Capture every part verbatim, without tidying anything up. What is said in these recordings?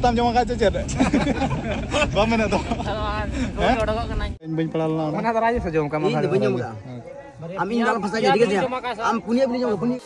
ᱟᱢ ᱡᱚᱢ ᱟᱠᱟᱫ ᱪᱮ ᱪᱮᱫ? ᱵᱟᱢ ᱢᱮᱱᱮᱫ ᱫᱚ᱾ ᱟᱫᱚ ᱦᱟᱸᱜ ᱦᱮᱸ? ᱩᱰᱚᱠᱚᱜ ᱠᱟᱱᱟᱹᱧ᱾ ᱤᱧ ᱵᱟᱹᱧ ᱯᱟᱲᱟᱣ ᱞᱮᱱᱟ ᱚᱱᱟ᱾ ᱚᱱᱟ ᱫᱚ ᱨᱟᱡᱮᱥ ᱮ ᱡᱚᱢ ᱠᱟᱜ, ᱤᱧ ᱫᱚ ᱵᱟᱹᱧ ᱡᱚᱢ ᱠᱟᱜᱼᱟ᱾ ᱟᱢ ᱤᱧ ᱫᱚ ᱟᱞᱚᱢ ᱯᱷᱟᱥᱟᱣ ᱤᱧᱟ, ᱴᱷᱤᱠ ᱟᱪᱷᱮ? ᱟᱢ ᱯᱩᱱᱭᱟᱹ ᱵᱤᱞᱤ ᱡᱚᱢ ᱠᱟᱜᱼᱟ, ᱯᱩᱱᱭᱟᱹ᱾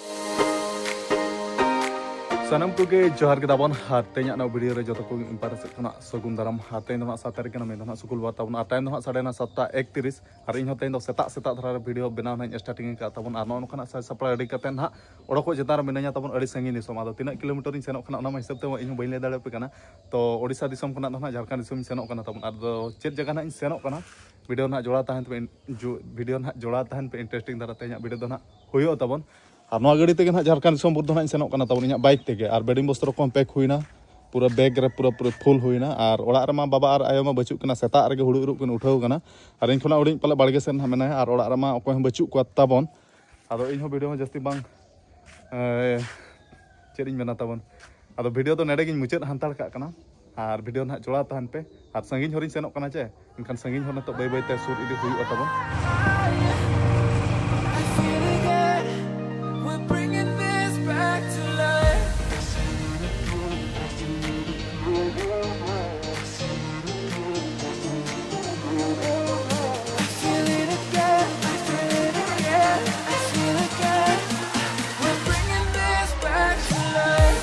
ᱥᱟᱱᱟᱢ ᱠᱚᱜᱮ ᱡᱚᱦᱟᱨ ᱜᱮ ᱛᱟᱵᱚᱱ᱾ ᱟᱨ ᱛᱮᱦᱮᱧᱟᱜ ᱱᱚᱣᱟ ᱵᱷᱤᱰᱤᱭᱳ ᱨᱮ ᱡᱚᱛᱚ ᱠᱚ ᱤᱧ ᱯᱟᱦᱴᱟ ᱥᱮᱫ ᱠᱷᱚᱱᱟᱜ ᱥᱟᱹᱜᱩᱱ ᱫᱟᱨᱟᱢ᱾ ᱟᱨ ᱛᱮᱦᱮᱧ ᱫᱚ ᱱᱟᱜ ᱥᱟᱛ ᱛᱟᱹᱨᱤᱠᱷ ᱠᱟᱱᱟ, ᱢᱮᱱ ᱫᱚ ᱱᱟᱜ ᱥᱩᱠᱩᱞᱵᱟᱨ ᱛᱟᱵᱚᱱ᱾ ᱟᱨ ᱴᱟᱭᱤᱢ ᱫᱚ ᱱᱟᱜ ᱥᱟᱰᱮᱭᱮᱱᱟ ᱥᱟᱛᱴᱟ ᱮᱠᱛᱤᱨᱤᱥ᱾ ᱟᱨ ᱤᱧ ᱦᱚᱸ ᱛᱮᱦᱮᱧ ᱫᱚ ᱥᱮᱛᱟᱜ ᱥᱮᱛᱟᱜ ᱫᱷᱟᱨᱟ ᱨᱮ ᱵᱷᱤᱰᱤᱭᱳ ᱵᱮᱱᱟᱣ ᱱᱟᱜ ᱤᱧ ᱥᱴᱟᱨᱴᱤᱝ ᱟᱠᱟᱫ ᱛᱟᱵᱚᱱ᱾ ᱟᱨ ᱱᱚᱜᱼᱚ ᱱᱚᱝᱠᱟᱱᱟᱜ ᱥᱟᱡᱽ ᱥᱟᱯᱲᱟᱣ ᱨᱮᱰᱤ ᱠᱟᱛᱮ ᱱᱟᱜ ᱚᱰᱚᱠᱚᱜ ᱪᱮᱛᱟᱱ ᱨᱮ ᱢᱤᱱᱟᱹᱧᱟ ᱛᱟᱵᱚᱱ, ᱟᱹᱰᱤ ᱥᱟᱺᱜᱤᱧ ᱫᱤᱥᱚᱢ᱾ ᱟᱫᱚ ᱛᱤᱱᱟᱹᱜ ᱠᱤᱞᱳᱢᱤᱴᱟᱨ ᱤᱧ ᱥᱮᱱᱚᱜ ᱠᱟᱱᱟ ᱚᱱᱟ ᱢᱟ ᱦᱤᱥᱟᱹᱵ ᱛᱮ ᱤᱧ ᱦᱚᱸ ᱵᱟᱹᱧ ᱞᱟᱹᱭ ᱫᱟᱲᱮᱭᱟᱯᱮ ᱠᱟᱱᱟ᱾ ᱛᱚ ᱳᱰᱤᱥᱟ ᱫᱤᱥᱚᱢ ᱠᱷᱚᱱᱟᱜ ᱫᱚ ᱱᱟᱜ ᱡᱷᱟᱲᱠᱷᱚᱸᱰ ᱫᱤᱥᱚᱢ ᱤᱧ ᱥᱮᱱᱚᱜ ᱠᱟᱱᱟ ᱛᱟᱵᱚᱱ᱾ ᱟᱫᱚ ᱪᱮᱫ ᱡᱟᱭᱜᱟ ᱱᱟᱜ ᱤᱧ ᱥᱮᱱᱚᱜ ᱠᱟᱱᱟ, ᱵᱷᱤᱰᱤᱭᱳ ᱱᱟᱜ ᱡᱚᱲᱟᱣ ᱛᱟᱦᱮᱱ ᱛᱟᱯᱮ, ᱤᱱ-, ᱡᱩ-, ᱵᱷᱤᱰᱤᱭᱳ ᱱᱟᱜ ᱡᱚᱲᱟᱣ ᱛᱟᱦᱮᱱ ᱯᱮ, ᱤᱱᱴᱟᱨᱮᱥᱴᱤᱝ ᱫᱷᱟᱨᱟ ᱛᱮᱦᱮᱧᱟᱜ ᱵᱷᱤᱰᱤᱭᱳ ᱫᱚ ᱱᱟᱜ ᱦᱩᱭᱩᱜᱼᱟ ᱛᱟᱵᱚᱱ᱾ ᱟᱨ ᱱᱚᱣᱟ ᱜᱟᱹᱰᱤ ᱛᱮᱜᱮ ᱱᱟᱜ ᱡᱷᱟᱲᱠᱷᱚᱸᱰ ᱫᱤᱥᱚᱢ ᱵᱚᱨᱫᱷᱚᱱᱟᱜ ᱤᱧ ᱥᱮᱱᱚᱜ ᱠᱟᱱᱟ ᱛᱟᱵᱚᱱ, ᱤᱧᱟᱹᱜ ᱵᱟᱭᱤᱠ ᱛᱮᱜᱮ᱾ ᱟᱨ ᱵᱮᱰᱤᱝ ᱵᱚᱥᱛᱨᱚ ᱠᱚᱦᱚᱸ ᱯᱮᱠ ᱦᱩᱭᱱᱟ, ᱯᱩᱨᱟᱹ ᱵᱮᱜᱽ ᱨᱮ ᱯᱩᱨᱟᱹ ᱯᱩᱨᱟᱹ ᱯᱷᱩᱞ ᱦᱩᱭᱱᱟ᱾ ᱟᱨ ᱚᱲᱟᱜ ᱨᱮᱢᱟ ᱵᱟᱵᱟ ᱟᱨ ᱟᱭᱳ ᱢᱟ ᱵᱟᱹᱪᱩᱜ ᱠᱤᱱᱟ, ᱥᱮᱛᱟᱜ ᱨᱮᱜᱮ ᱦᱩᱲᱩ ᱤᱨᱚᱜ ᱠᱤᱱ ᱩᱴᱷᱟᱹᱣ ᱠᱟᱱᱟ᱾ ᱟᱨ ᱤᱧ ᱠᱷᱚᱱᱟᱜ ᱦᱩᱰᱤᱧ ᱯᱟᱞᱮ ᱵᱟᱲᱜᱮ ᱥᱮᱱ ᱱᱟᱜ ᱢᱮᱱᱟᱭᱟ, ᱟᱨ ᱚᱲᱟᱜ ᱨᱮᱢᱟ ᱚᱠᱚᱭ ᱦᱚᱸ ᱵᱟᱹᱪᱩᱜ ᱠᱚᱣᱟ ᱛᱟᱵᱚᱱ᱾ ᱟᱫᱚ ᱤᱧ ᱦᱚᱸ ᱵᱷᱤᱰᱤᱭᱳ ᱦᱚᱸ ᱡᱟᱹᱥᱛᱤ ᱵᱟᱝ, ᱮ, ᱪᱮᱫ ᱤᱧ ᱢᱮᱱᱟ ᱛᱟᱵᱚᱱ, ᱟᱫᱚ ᱵᱷᱤᱰᱤᱭᱳ ᱫᱚ ᱱᱚᱰᱮ ᱜᱤᱧ ᱢᱩᱪᱟᱹᱫ ᱦᱟᱱᱛᱟᱲ ᱠᱟᱜ ᱠᱟᱱᱟ᱾ ᱟᱨ ᱵᱷᱤᱰᱤᱭᱳ ᱱᱟᱦᱟᱜ ᱡᱚᱲᱟᱣ ᱛᱟᱦᱮᱱ ᱯᱮ᱾ ᱟᱨ ᱥᱟᱺᱜᱤᱧ ᱦᱚᱨᱤᱧ ᱥᱮᱱᱚᱜ ᱠᱟᱱᱟ ᱪᱮ, ᱮᱱᱠᱷᱟᱱ ᱥᱟᱺᱜᱤᱧ ᱦᱚᱨ ᱱᱤᱛᱚᱜ ᱵᱟᱹᱭ ᱵᱟᱹᱭ ᱛᱮ ᱥᱩᱨ ᱤᱫᱤ ᱦᱩᱭᱩᱜᱼᱟ ᱛᱟᱵᱚᱱ᱾ We're bringing this back to life. I feel it again, I feel it again, I feel it again. We're bringing this back to life.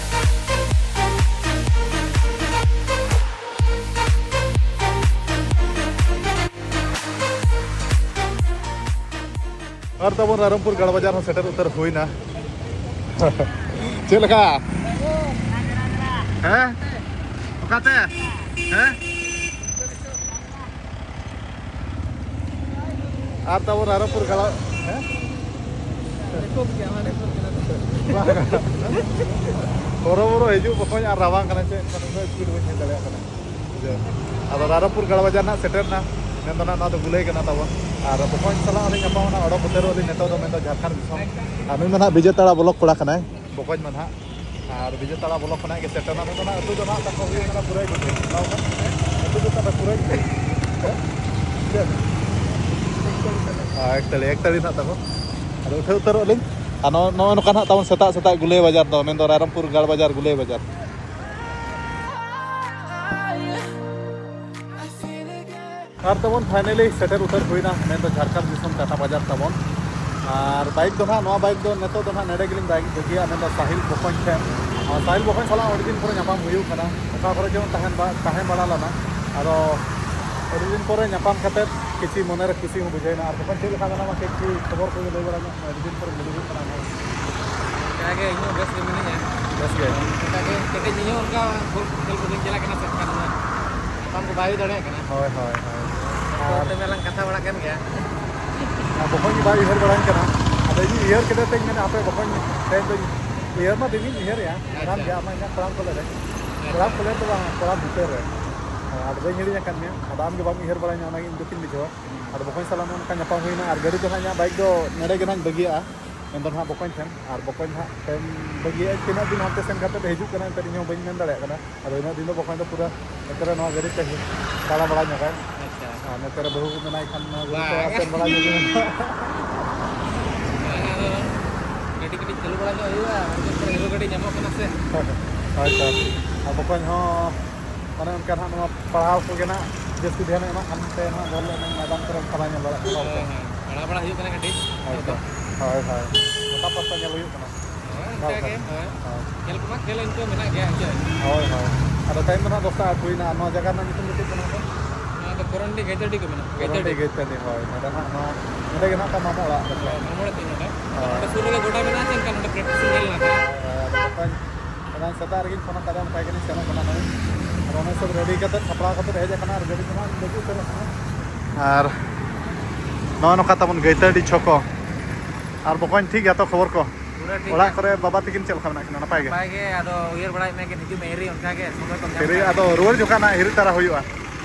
ᱟᱨ ᱛᱟᱵᱚᱱ ᱨᱟᱭᱨᱚᱝᱯᱩᱨ ᱜᱟᱲ ᱵᱟᱡᱟᱨ ᱦᱚᱸ ᱥᱮᱴᱮᱨ ᱩᱛᱟᱹᱨ ᱦᱩᱭᱱᱟ᱾ ᱪᱮᱫ ᱞᱮᱠᱟ? ᱦᱮᱸ? ᱚᱠᱟᱛᱮ? ᱦᱮᱸ? ᱟᱨ ᱛᱟᱵᱚᱱ ᱨᱟᱭᱨᱚᱝᱯᱩᱨ ᱜᱟᱲ, ᱦᱮᱸ? ᱵᱟᱝ᱾ ᱦᱚᱨᱚᱵᱚᱨᱚ ᱦᱤᱡᱩᱜ ᱵᱚᱠᱚᱧ ᱟᱨ ᱨᱟᱵᱟᱝ ᱠᱟᱱᱟ ᱪᱮ, ᱮᱱᱠᱷᱟᱱ ᱩᱱᱟᱹᱜ ᱥᱯᱤᱰ ᱵᱟᱹᱧ ᱦᱮᱡ ᱫᱟᱲᱮᱭᱟᱜ ᱠᱟᱱᱟ᱾ ᱟᱫᱚ ᱨᱟᱭᱨᱚᱝᱯᱩᱨ ᱜᱟᱲ ᱵᱟᱡᱟᱨ ᱱᱟᱜ ᱥᱮᱴᱮᱨ ᱮᱱᱟ, ᱢᱮᱱᱫᱚ ᱱᱟᱜ ᱱᱚᱣᱟ ᱫᱚ ᱜᱩᱞᱟᱹᱭ ᱠᱟᱱᱟ ᱛᱟᱵᱚᱱ᱾ ᱟᱨ ᱵᱚᱠᱚᱧ ᱥᱟᱞᱟᱜ ᱦᱚᱸᱞᱤᱧ ᱧᱟᱯᱟᱢ ᱮᱱᱟ, ᱚᱰᱚᱠ ᱩᱛᱟᱹᱨᱚᱜ ᱟᱹᱞᱤᱧ ᱱᱤᱛᱚᱜ ᱫᱚ, ᱢᱮᱱᱫᱚ ᱡᱷᱟᱲᱠᱷᱚᱸᱰ ᱫᱤᱥᱚᱢ᱾ ᱟᱨ ᱱᱩᱭ ᱫᱚ ᱱᱟᱜ ᱵᱤᱡᱮᱛᱟᱲᱟ ᱵᱞᱚᱠ ᱠᱚᱲᱟ ᱠᱟᱱᱟᱭ, ᱵᱚᱠᱚᱧ ᱢᱟ ᱱᱟᱜ᱾ ᱟᱨ ᱵᱤᱡᱮᱛᱟᱲᱟ ᱵᱞᱚᱠ ᱠᱷᱚᱱᱟᱜ ᱜᱮ ᱥᱮᱴᱮᱨ ᱮᱱᱟ᱾ ᱱᱩᱭ ᱫᱚ ᱱᱟᱜ ᱟᱹᱛᱩ ᱫᱚ ᱱᱟᱜ ᱛᱟᱠᱚ ᱦᱩᱭᱩᱜ ᱠᱟᱱᱟ ᱯᱩᱨᱟᱹᱭ ᱜᱩᱴᱤ᱾ ᱚᱱᱟ ᱠᱚ ᱟᱹᱛᱩ ᱫᱚ ᱛᱟᱠᱚ ᱯᱩᱨᱟᱹᱭ ᱜᱩᱴᱤ᱾ ᱦᱮᱸ? ᱪᱮᱫ? ᱦᱮᱸ, ᱮᱠᱛᱟᱹᱲᱤ, ᱮᱠᱛᱟᱹᱲᱤ ᱱᱟᱜ ᱛᱟᱠᱚ᱾ ᱟᱫᱚ ᱩᱴᱷᱟᱹᱣ ᱩᱛᱟᱹᱨᱚᱜ ᱟᱹᱞᱤᱧ᱾ ᱟᱨ ᱱᱚᱜᱼᱚ, ᱱᱚᱜᱼᱚ ᱱᱚᱝᱠᱟ ᱱᱟᱜ ᱛᱟᱵᱚᱱ ᱥᱮᱛᱟᱜ ᱥᱮᱛᱟᱜ ᱜᱩᱞᱟᱹᱭ ᱵᱟᱡᱟᱨ ᱫᱚ, ᱢᱮᱱᱫᱚ ᱨᱟᱭᱨᱚᱝᱯᱩᱨ ᱜᱟᱲ ᱵᱟᱡᱟᱨ, ᱜᱩᱞᱟᱹᱭ ᱵᱟᱡᱟᱨ᱾ ᱟᱨ ᱛᱟᱵᱚᱱ finally ᱥᱮᱴᱮᱨ ᱩᱛᱟᱹᱨ ᱦᱩᱭᱱᱟ, ᱢᱮᱱᱫᱚ ᱡᱷᱟᱲᱠᱷᱚᱸᱰ ᱫᱤᱥᱚᱢ ᱴᱟᱴᱟ ᱵᱟᱡᱟᱨ ᱛᱟᱵᱚᱱ᱾ ᱟᱨ ᱵᱟᱭᱤᱠ ᱫᱚ ᱱᱟᱦᱟᱜ, ᱱᱚᱣᱟ ᱵᱟᱭᱤᱠ ᱫᱚ ᱱᱤᱛᱚᱜ ᱫᱚ ᱱᱟᱦᱟᱜ ᱱᱮᱰᱮ ᱜᱮᱞᱤᱧ ᱵᱟᱭᱤᱠ ᱵᱟᱹᱜᱤᱭᱟ, ᱢᱮᱱᱫᱚ ᱥᱟᱦᱤᱞ ᱵᱚᱠᱚᱧ ᱴᱷᱮᱱ᱾ ᱟᱨ ᱥᱟᱦᱤᱞ ᱵᱚᱠᱚᱧ ᱥᱟᱞᱟᱜ ᱟᱹᱰᱤ ᱫᱤᱱ ᱯᱚᱨᱮ ᱧᱟᱯᱟᱢ ᱦᱩᱭᱩᱜ ᱠᱟᱱᱟ, ᱚᱠᱟ ᱠᱚᱨᱮ ᱪᱚᱝ ᱛᱟᱦᱮᱱ ᱵᱟ-, ᱛᱟᱦᱮᱸ ᱵᱟᱲᱟ ᱞᱮᱱᱟ᱾ ᱟᱫᱚ ᱟᱹᱰᱤ ᱫᱤᱱ ᱯᱚᱨᱮ ᱧᱟᱯᱟᱢ ᱠᱟᱛᱮᱫ ᱠᱤᱪᱷᱩ ᱢᱚᱱᱮᱨᱮ ᱠᱩᱥᱤ ᱦᱚᱸ ᱵᱩᱡᱷᱟᱹᱣᱮᱱᱟ᱾ ᱟᱨ ᱵᱚᱠᱚᱧ ᱪᱮᱫ ᱞᱮᱠᱟ ᱢᱮᱱᱟᱢᱟ, ᱪᱮᱫ ᱠᱚ ᱠᱷᱚᱵᱚᱨ ᱠᱚᱜᱮ ᱞᱟᱹᱭ ᱵᱟᱲᱟ ᱧᱚᱜ ᱢᱮ, ᱟᱹᱰᱤ ᱫᱤᱱ ᱯᱚᱨᱮ ᱢᱤᱞᱟᱹᱣ ᱦᱩᱭᱩᱜ ᱠᱟᱱᱟ ᱱᱚᱣᱟ᱾ ᱚᱱᱠᱟᱜᱮ ᱤᱧᱦᱚᱸ ᱵᱮᱥ ᱜᱮ ᱢᱤᱱᱟᱹᱧᱟ᱾ ᱵᱮᱥ ᱜᱮ᱾ ᱚᱱᱠᱟᱜᱮ ᱠᱟᱹᱴᱤᱡ ᱤᱧᱦᱚᱸ ᱚᱱᱠᱟ ᱵᱚᱞ ᱠᱷᱮᱞ ᱠᱚ ᱵᱟᱹᱧ ᱪᱟᱞᱟᱜ ᱠᱟᱱᱟ ᱥᱮ, ᱮᱱᱠᱷᱟᱱ ᱚᱱᱟ ᱧᱟᱯᱟᱢ ᱠᱚ ᱵᱟᱭ ᱦᱩᱭ ᱫᱟᱲᱮᱭᱟᱜ ᱠᱟᱱᱟ᱾ ᱦᱳᱭ, ᱦᱳᱭ, ᱦᱳᱭ᱾ ᱟᱨ ᱚᱱᱛᱮ ᱢᱟ ᱞᱟᱝ ᱠᱟᱛᱷᱟ ᱵᱟᱲᱟᱜ ᱠᱟᱱ ᱜᱮᱭᱟ᱾ ᱟᱨ ᱵᱚᱠᱚᱧ ᱜᱮ ᱵᱟᱭ ᱩᱭᱦᱟᱹᱨ ᱵᱟᱲᱟᱧ ᱠᱟᱱᱟ᱾ ᱟᱫᱚ ᱤᱧ ᱩᱭᱦᱟᱹᱨ ᱠᱮᱫᱟ ᱛᱮᱧ ᱢᱮᱱᱟ, ᱦᱟᱯᱮ ᱵᱚᱠᱚᱧ ᱛᱮᱧ ᱫᱚᱧ ᱩᱭᱦᱟᱹᱨ ᱢᱟ ᱫᱤᱱᱤᱧ ᱩᱭᱦᱟᱹᱨᱮᱜᱼᱟ, ᱢᱮᱱᱟᱢ ᱟᱪᱪᱷᱟ᱾ ᱜᱮᱭᱟ ᱟᱢ ᱢᱟ ᱤᱧᱟᱹᱜ ᱠᱚᱲᱟᱢ ᱠᱚᱞᱮ ᱨᱮ᱾ ᱟᱪᱪᱷᱟ᱾ ᱠᱚᱲᱟᱢ ᱠᱚᱞᱮ ᱫᱚ ᱵᱟᱝ, ᱠᱚᱲᱟᱢ ᱵᱷᱤᱛᱟᱹᱨ ᱨᱮ᱾ ᱦᱮᱸ, ᱟᱫᱚ ᱵᱟᱹᱧ ᱦᱤᱲᱤᱧ ᱟᱠᱟᱫ ᱢᱮᱭᱟ᱾ ᱟᱫᱚ ᱟᱢ ᱜᱮ ᱵᱟᱢ ᱩᱭᱦᱟᱹᱨ ᱵᱟᱲᱟᱧᱟ, ᱚᱱᱟᱜᱮ ᱤᱧ ᱫᱩᱠᱤᱧ ᱵᱩᱡᱷᱟᱹᱣᱟ᱾ ᱟᱫᱚ ᱵᱚᱠᱚᱧ ᱥᱟᱞᱟᱜ ᱱᱚᱜᱼᱚ ᱱᱚᱝᱠᱟ ᱧᱟᱯᱟᱢ ᱦᱩᱭᱱᱟ, ᱟᱨ ᱜᱟᱹᱰᱤ ᱫᱚ ᱦᱟᱸᱜ ᱤᱧᱟᱹᱜ ᱵᱟᱭᱤᱠ ᱫᱚ ᱱᱚᱰᱮ ᱜᱮ ᱱᱟᱦᱟᱜ ᱤᱧ ᱵᱟᱹᱜᱤᱭᱟᱜᱼᱟ᱾ ᱢᱮᱱᱫᱚ ᱱᱟᱦᱟᱜ ᱵᱚᱠᱚᱧ ᱴᱷᱮᱱ, ᱟᱨ ᱵᱚᱠᱚᱧ ᱱᱟᱦᱟᱜ ᱴᱷᱮᱱ ᱵᱟᱹᱜᱤᱭᱟᱜᱼᱟᱹᱧ᱾ ᱛᱤᱱᱟᱹᱜ ᱫᱤᱱ ᱦᱟᱱᱛᱮ ᱥᱮᱱ ᱠᱟᱛᱮ ᱦᱤᱡᱩᱜ ᱠᱟᱱᱟ, ᱮᱱᱛᱮ ᱤᱧ ᱦᱚᱸ ᱵᱟᱹᱧ ᱢᱮᱱ ᱫᱟᱲᱮᱭᱟᱜ ᱠᱟᱱᱟ᱾ ᱟᱫᱚ ᱤᱱᱟᱹᱜ ᱫᱤᱱ ᱫᱚ ᱵᱚᱠᱚᱧ ᱫᱚ ᱯᱩᱨᱟᱹ ᱱᱚᱛᱮ ᱨᱮ ᱱᱚᱣᱟ ᱜᱟᱹᱰᱤ ᱛᱮ ᱫᱟᱬᱟ ᱵᱟᱲᱟ ᱧᱚᱜᱟᱭ᱾ ᱟᱪᱪᱷᱟ᱾ ᱟᱨ ᱱᱚᱛᱮ ᱨᱮ ᱵᱟᱹᱦᱩ ᱠᱚ ᱢᱮᱱᱟᱭ ᱠᱷᱟᱱ ᱱᱚᱣᱟ ᱜᱟᱹᱰᱤ ᱛᱮ ᱵᱟᱝ᱾ ᱥᱮᱱ ᱵᱟᱲᱟ ᱧᱚᱜ ᱵᱟᱝ, ᱟᱫᱚ ᱠᱟᱹᱴᱤᱡ ᱠᱟᱹᱴᱤᱡ ᱪᱟᱹᱞᱩ ᱵᱟᱲᱟ ᱧᱚᱜ ᱦᱩᱭᱩᱜᱼᱟ, ᱟᱨ ᱪᱮᱫ ᱠᱚᱨᱮ ᱦᱤᱨᱳ ᱜᱟᱹᱰᱤ ᱧᱟᱢᱚᱜ ᱠᱟᱱᱟ ᱥᱮ᱾ ᱦᱳᱭ ᱛᱚ᱾ ᱟᱨ ᱵᱚᱠᱚᱧ ᱦᱚᱸ ᱚᱱᱮ ᱚᱱᱠᱟ ᱱᱟᱦᱟᱜ ᱱᱚᱣᱟ ᱯᱟᱲᱦᱟᱣ ᱠᱚᱜᱮ ᱱᱟᱦᱟᱜ ᱡᱟᱹᱥᱛᱤ ᱫᱷᱮᱭᱟᱱᱮ ᱮᱢᱟᱜ ᱠᱟᱱ ᱛᱮ ᱱᱟᱦᱟᱜ ᱵᱚᱞ ᱮᱱᱮᱡ ᱢᱚᱭᱫᱟᱱ ᱠᱚᱨᱮ ᱚᱱᱠᱟ ᱵᱟᱭ ᱧᱮᱞ ᱵᱟᱲᱟᱜ ᱠᱟᱱᱟ᱾ ᱦᱳᱭ, ᱦᱳᱭ᱾ ᱯᱟᱲᱦᱟᱣ ᱵᱟᱲᱟ ᱦᱩᱭᱩᱜ ᱠᱟᱱᱟ ᱠᱟᱹᱴᱤᱡ᱾ ᱦᱳᱭ ᱛᱚ᱾ ᱦᱳᱭ, ᱦᱳᱭ᱾ ᱜᱚᱴᱟ ᱯᱟᱥᱴᱟ ᱧᱮᱞ ᱦᱩᱭᱩᱜ ᱠᱟᱱᱟ᱾ ᱦᱳᱭ, ᱚᱱᱠᱟ ᱜᱮ, ᱦᱳᱭ᱾ ᱦᱳᱭ᱾ ᱠᱷᱮᱞ ᱠᱚᱢᱟ ᱠᱷᱮᱞ ᱤᱱᱠᱟᱹ ᱢᱮᱱᱟᱜ ᱜᱮᱭᱟ, ᱦᱮᱸ ᱥᱮ? ᱦᱳᱭ, ᱦᱳᱭ᱾ ᱟᱫᱚ ᱴᱟᱭᱤᱢ ᱫᱚ ᱱᱟᱦᱟᱜ ᱫᱚᱥᱴᱟ ᱟᱴ ᱦᱩᱭᱱᱟ᱾ ᱟᱨ ᱱᱚᱣᱟ ᱡᱟᱭᱜᱟ ᱨᱮᱱᱟᱜ ᱧᱩᱛᱩᱢ ᱫᱚ ᱪᱮᱫ ᱠᱟᱱᱟ ᱜᱚᱢᱠᱮ? ᱱᱚᱣᱟ ᱫᱚ ᱠᱚᱨᱚᱱᱰᱤ ᱜᱟᱹᱭᱛᱟᱹᱰᱤ ᱠᱚ ᱢᱮᱱᱟᱜᱼᱟ᱾ ᱠᱚᱨᱚᱱᱰᱤ ᱜᱟᱹᱭᱛᱟᱹᱰᱤ᱾ ᱜᱟᱹᱭᱛᱟᱹᱰᱤ, ᱦᱳᱭ᱾ ᱱᱚᱰᱮ ᱱᱟᱦᱟᱜ ᱱᱚᱣᱟ, ᱱᱚᱰᱮ ᱜᱮ ᱱᱟᱦᱟᱜ ᱛᱟᱢ ᱢᱟᱢᱚ ᱚᱲᱟᱜ ᱫᱚ᱾ ᱦᱳᱭ, ᱢᱟᱢᱚ ᱚᱲᱟᱜ ᱛᱤᱧ ᱱᱚᱰᱮ᱾ ᱦᱳᱭ᱾ ᱱᱚᱰᱮ ᱥᱩᱨ ᱨᱮᱜᱮ ᱜᱚᱰᱟ ᱢᱮᱱᱟᱜᱼᱟ ᱥᱮ, ᱮᱱᱠᱷᱟᱱ ᱱᱚᱰᱮ ᱯᱨᱮᱠᱴᱤᱥ ᱤᱧ ᱧᱮᱞ ᱞᱮᱱᱟ᱾ ᱦᱳᱭ, ᱦᱳᱭ᱾ ᱟᱫᱚ ᱵᱟᱠᱷᱟᱱ ᱮᱱᱟᱝ ᱥᱮᱛᱟᱜ ᱨᱮᱜᱮᱧ ᱯᱷᱳᱱ ᱟᱠᱟᱫᱟ, ᱢᱮᱛᱟᱭ ᱠᱟᱹᱱᱟᱹᱧ ᱥᱮᱱᱚᱜ ᱠᱟᱱᱟ ᱱᱟᱦᱟᱜ᱾ ᱟᱫᱚ ᱚᱱᱟ ᱦᱤᱥᱟᱹᱵ ᱨᱮᱰᱤ ᱠᱟᱛᱮ, ᱥᱟᱯᱲᱟᱣ ᱠᱟᱛᱮ ᱦᱮᱡ ᱟᱠᱟᱱᱟ ᱟᱨ ᱜᱟᱹᱰᱤ ᱠᱚ ᱱᱟᱦᱟᱜ ᱵᱟᱹᱜᱤ ᱩᱛᱟᱹᱨᱚᱜ ᱠᱟᱱᱟ᱾ ᱟᱨ ᱱᱚᱜᱼᱚ ᱱᱚᱝᱠᱟ ᱛᱟᱵᱚᱱ ᱜᱟᱹᱭᱛᱟᱹᱰᱤ ᱪᱷᱚᱠᱚ᱾ ᱟᱨ ᱵᱚᱠᱚᱧ, ᱴᱷᱤᱠ ᱜᱮᱭᱟ ᱛᱚ ᱠᱷᱚᱵᱚᱨ ᱠᱚ? ᱯᱩᱨᱟᱹ ᱴᱷᱤᱠ ᱚᱲᱟᱜ ᱜᱮᱭᱟ᱾ ᱠᱚᱨᱮ ᱵᱟᱵᱟ ᱛᱟᱹᱠᱤᱱ ᱪᱮᱫ ᱞᱮᱠᱟ ᱢᱮᱱᱟᱜ ᱠᱤᱱᱟ? ᱱᱟᱯᱟᱭ ᱜᱮ? ᱱᱟᱯᱟᱭ ᱜᱮ, ᱟᱫᱚ ᱩᱭᱦᱟᱹᱨ ᱵᱟᱲᱟᱭᱮᱫ ᱢᱮᱭᱟ ᱠᱤᱱ, ᱦᱤᱡᱩᱜ ᱢᱮ ᱦᱤᱨᱤ, ᱚᱱᱠᱟ ᱜᱮ ᱥᱚᱢᱚᱭ ᱠᱚᱢ ᱧᱟᱢ ᱦᱤᱨᱤ, ᱠᱷᱟᱱ᱾ ᱟᱫᱚ ᱨᱩᱣᱟᱹᱲ ᱡᱚᱠᱷᱟᱜ ᱱᱟᱜ ᱦᱤᱨᱤ ᱛᱟᱨᱟ ᱦᱩᱭᱩᱜᱼᱟ᱾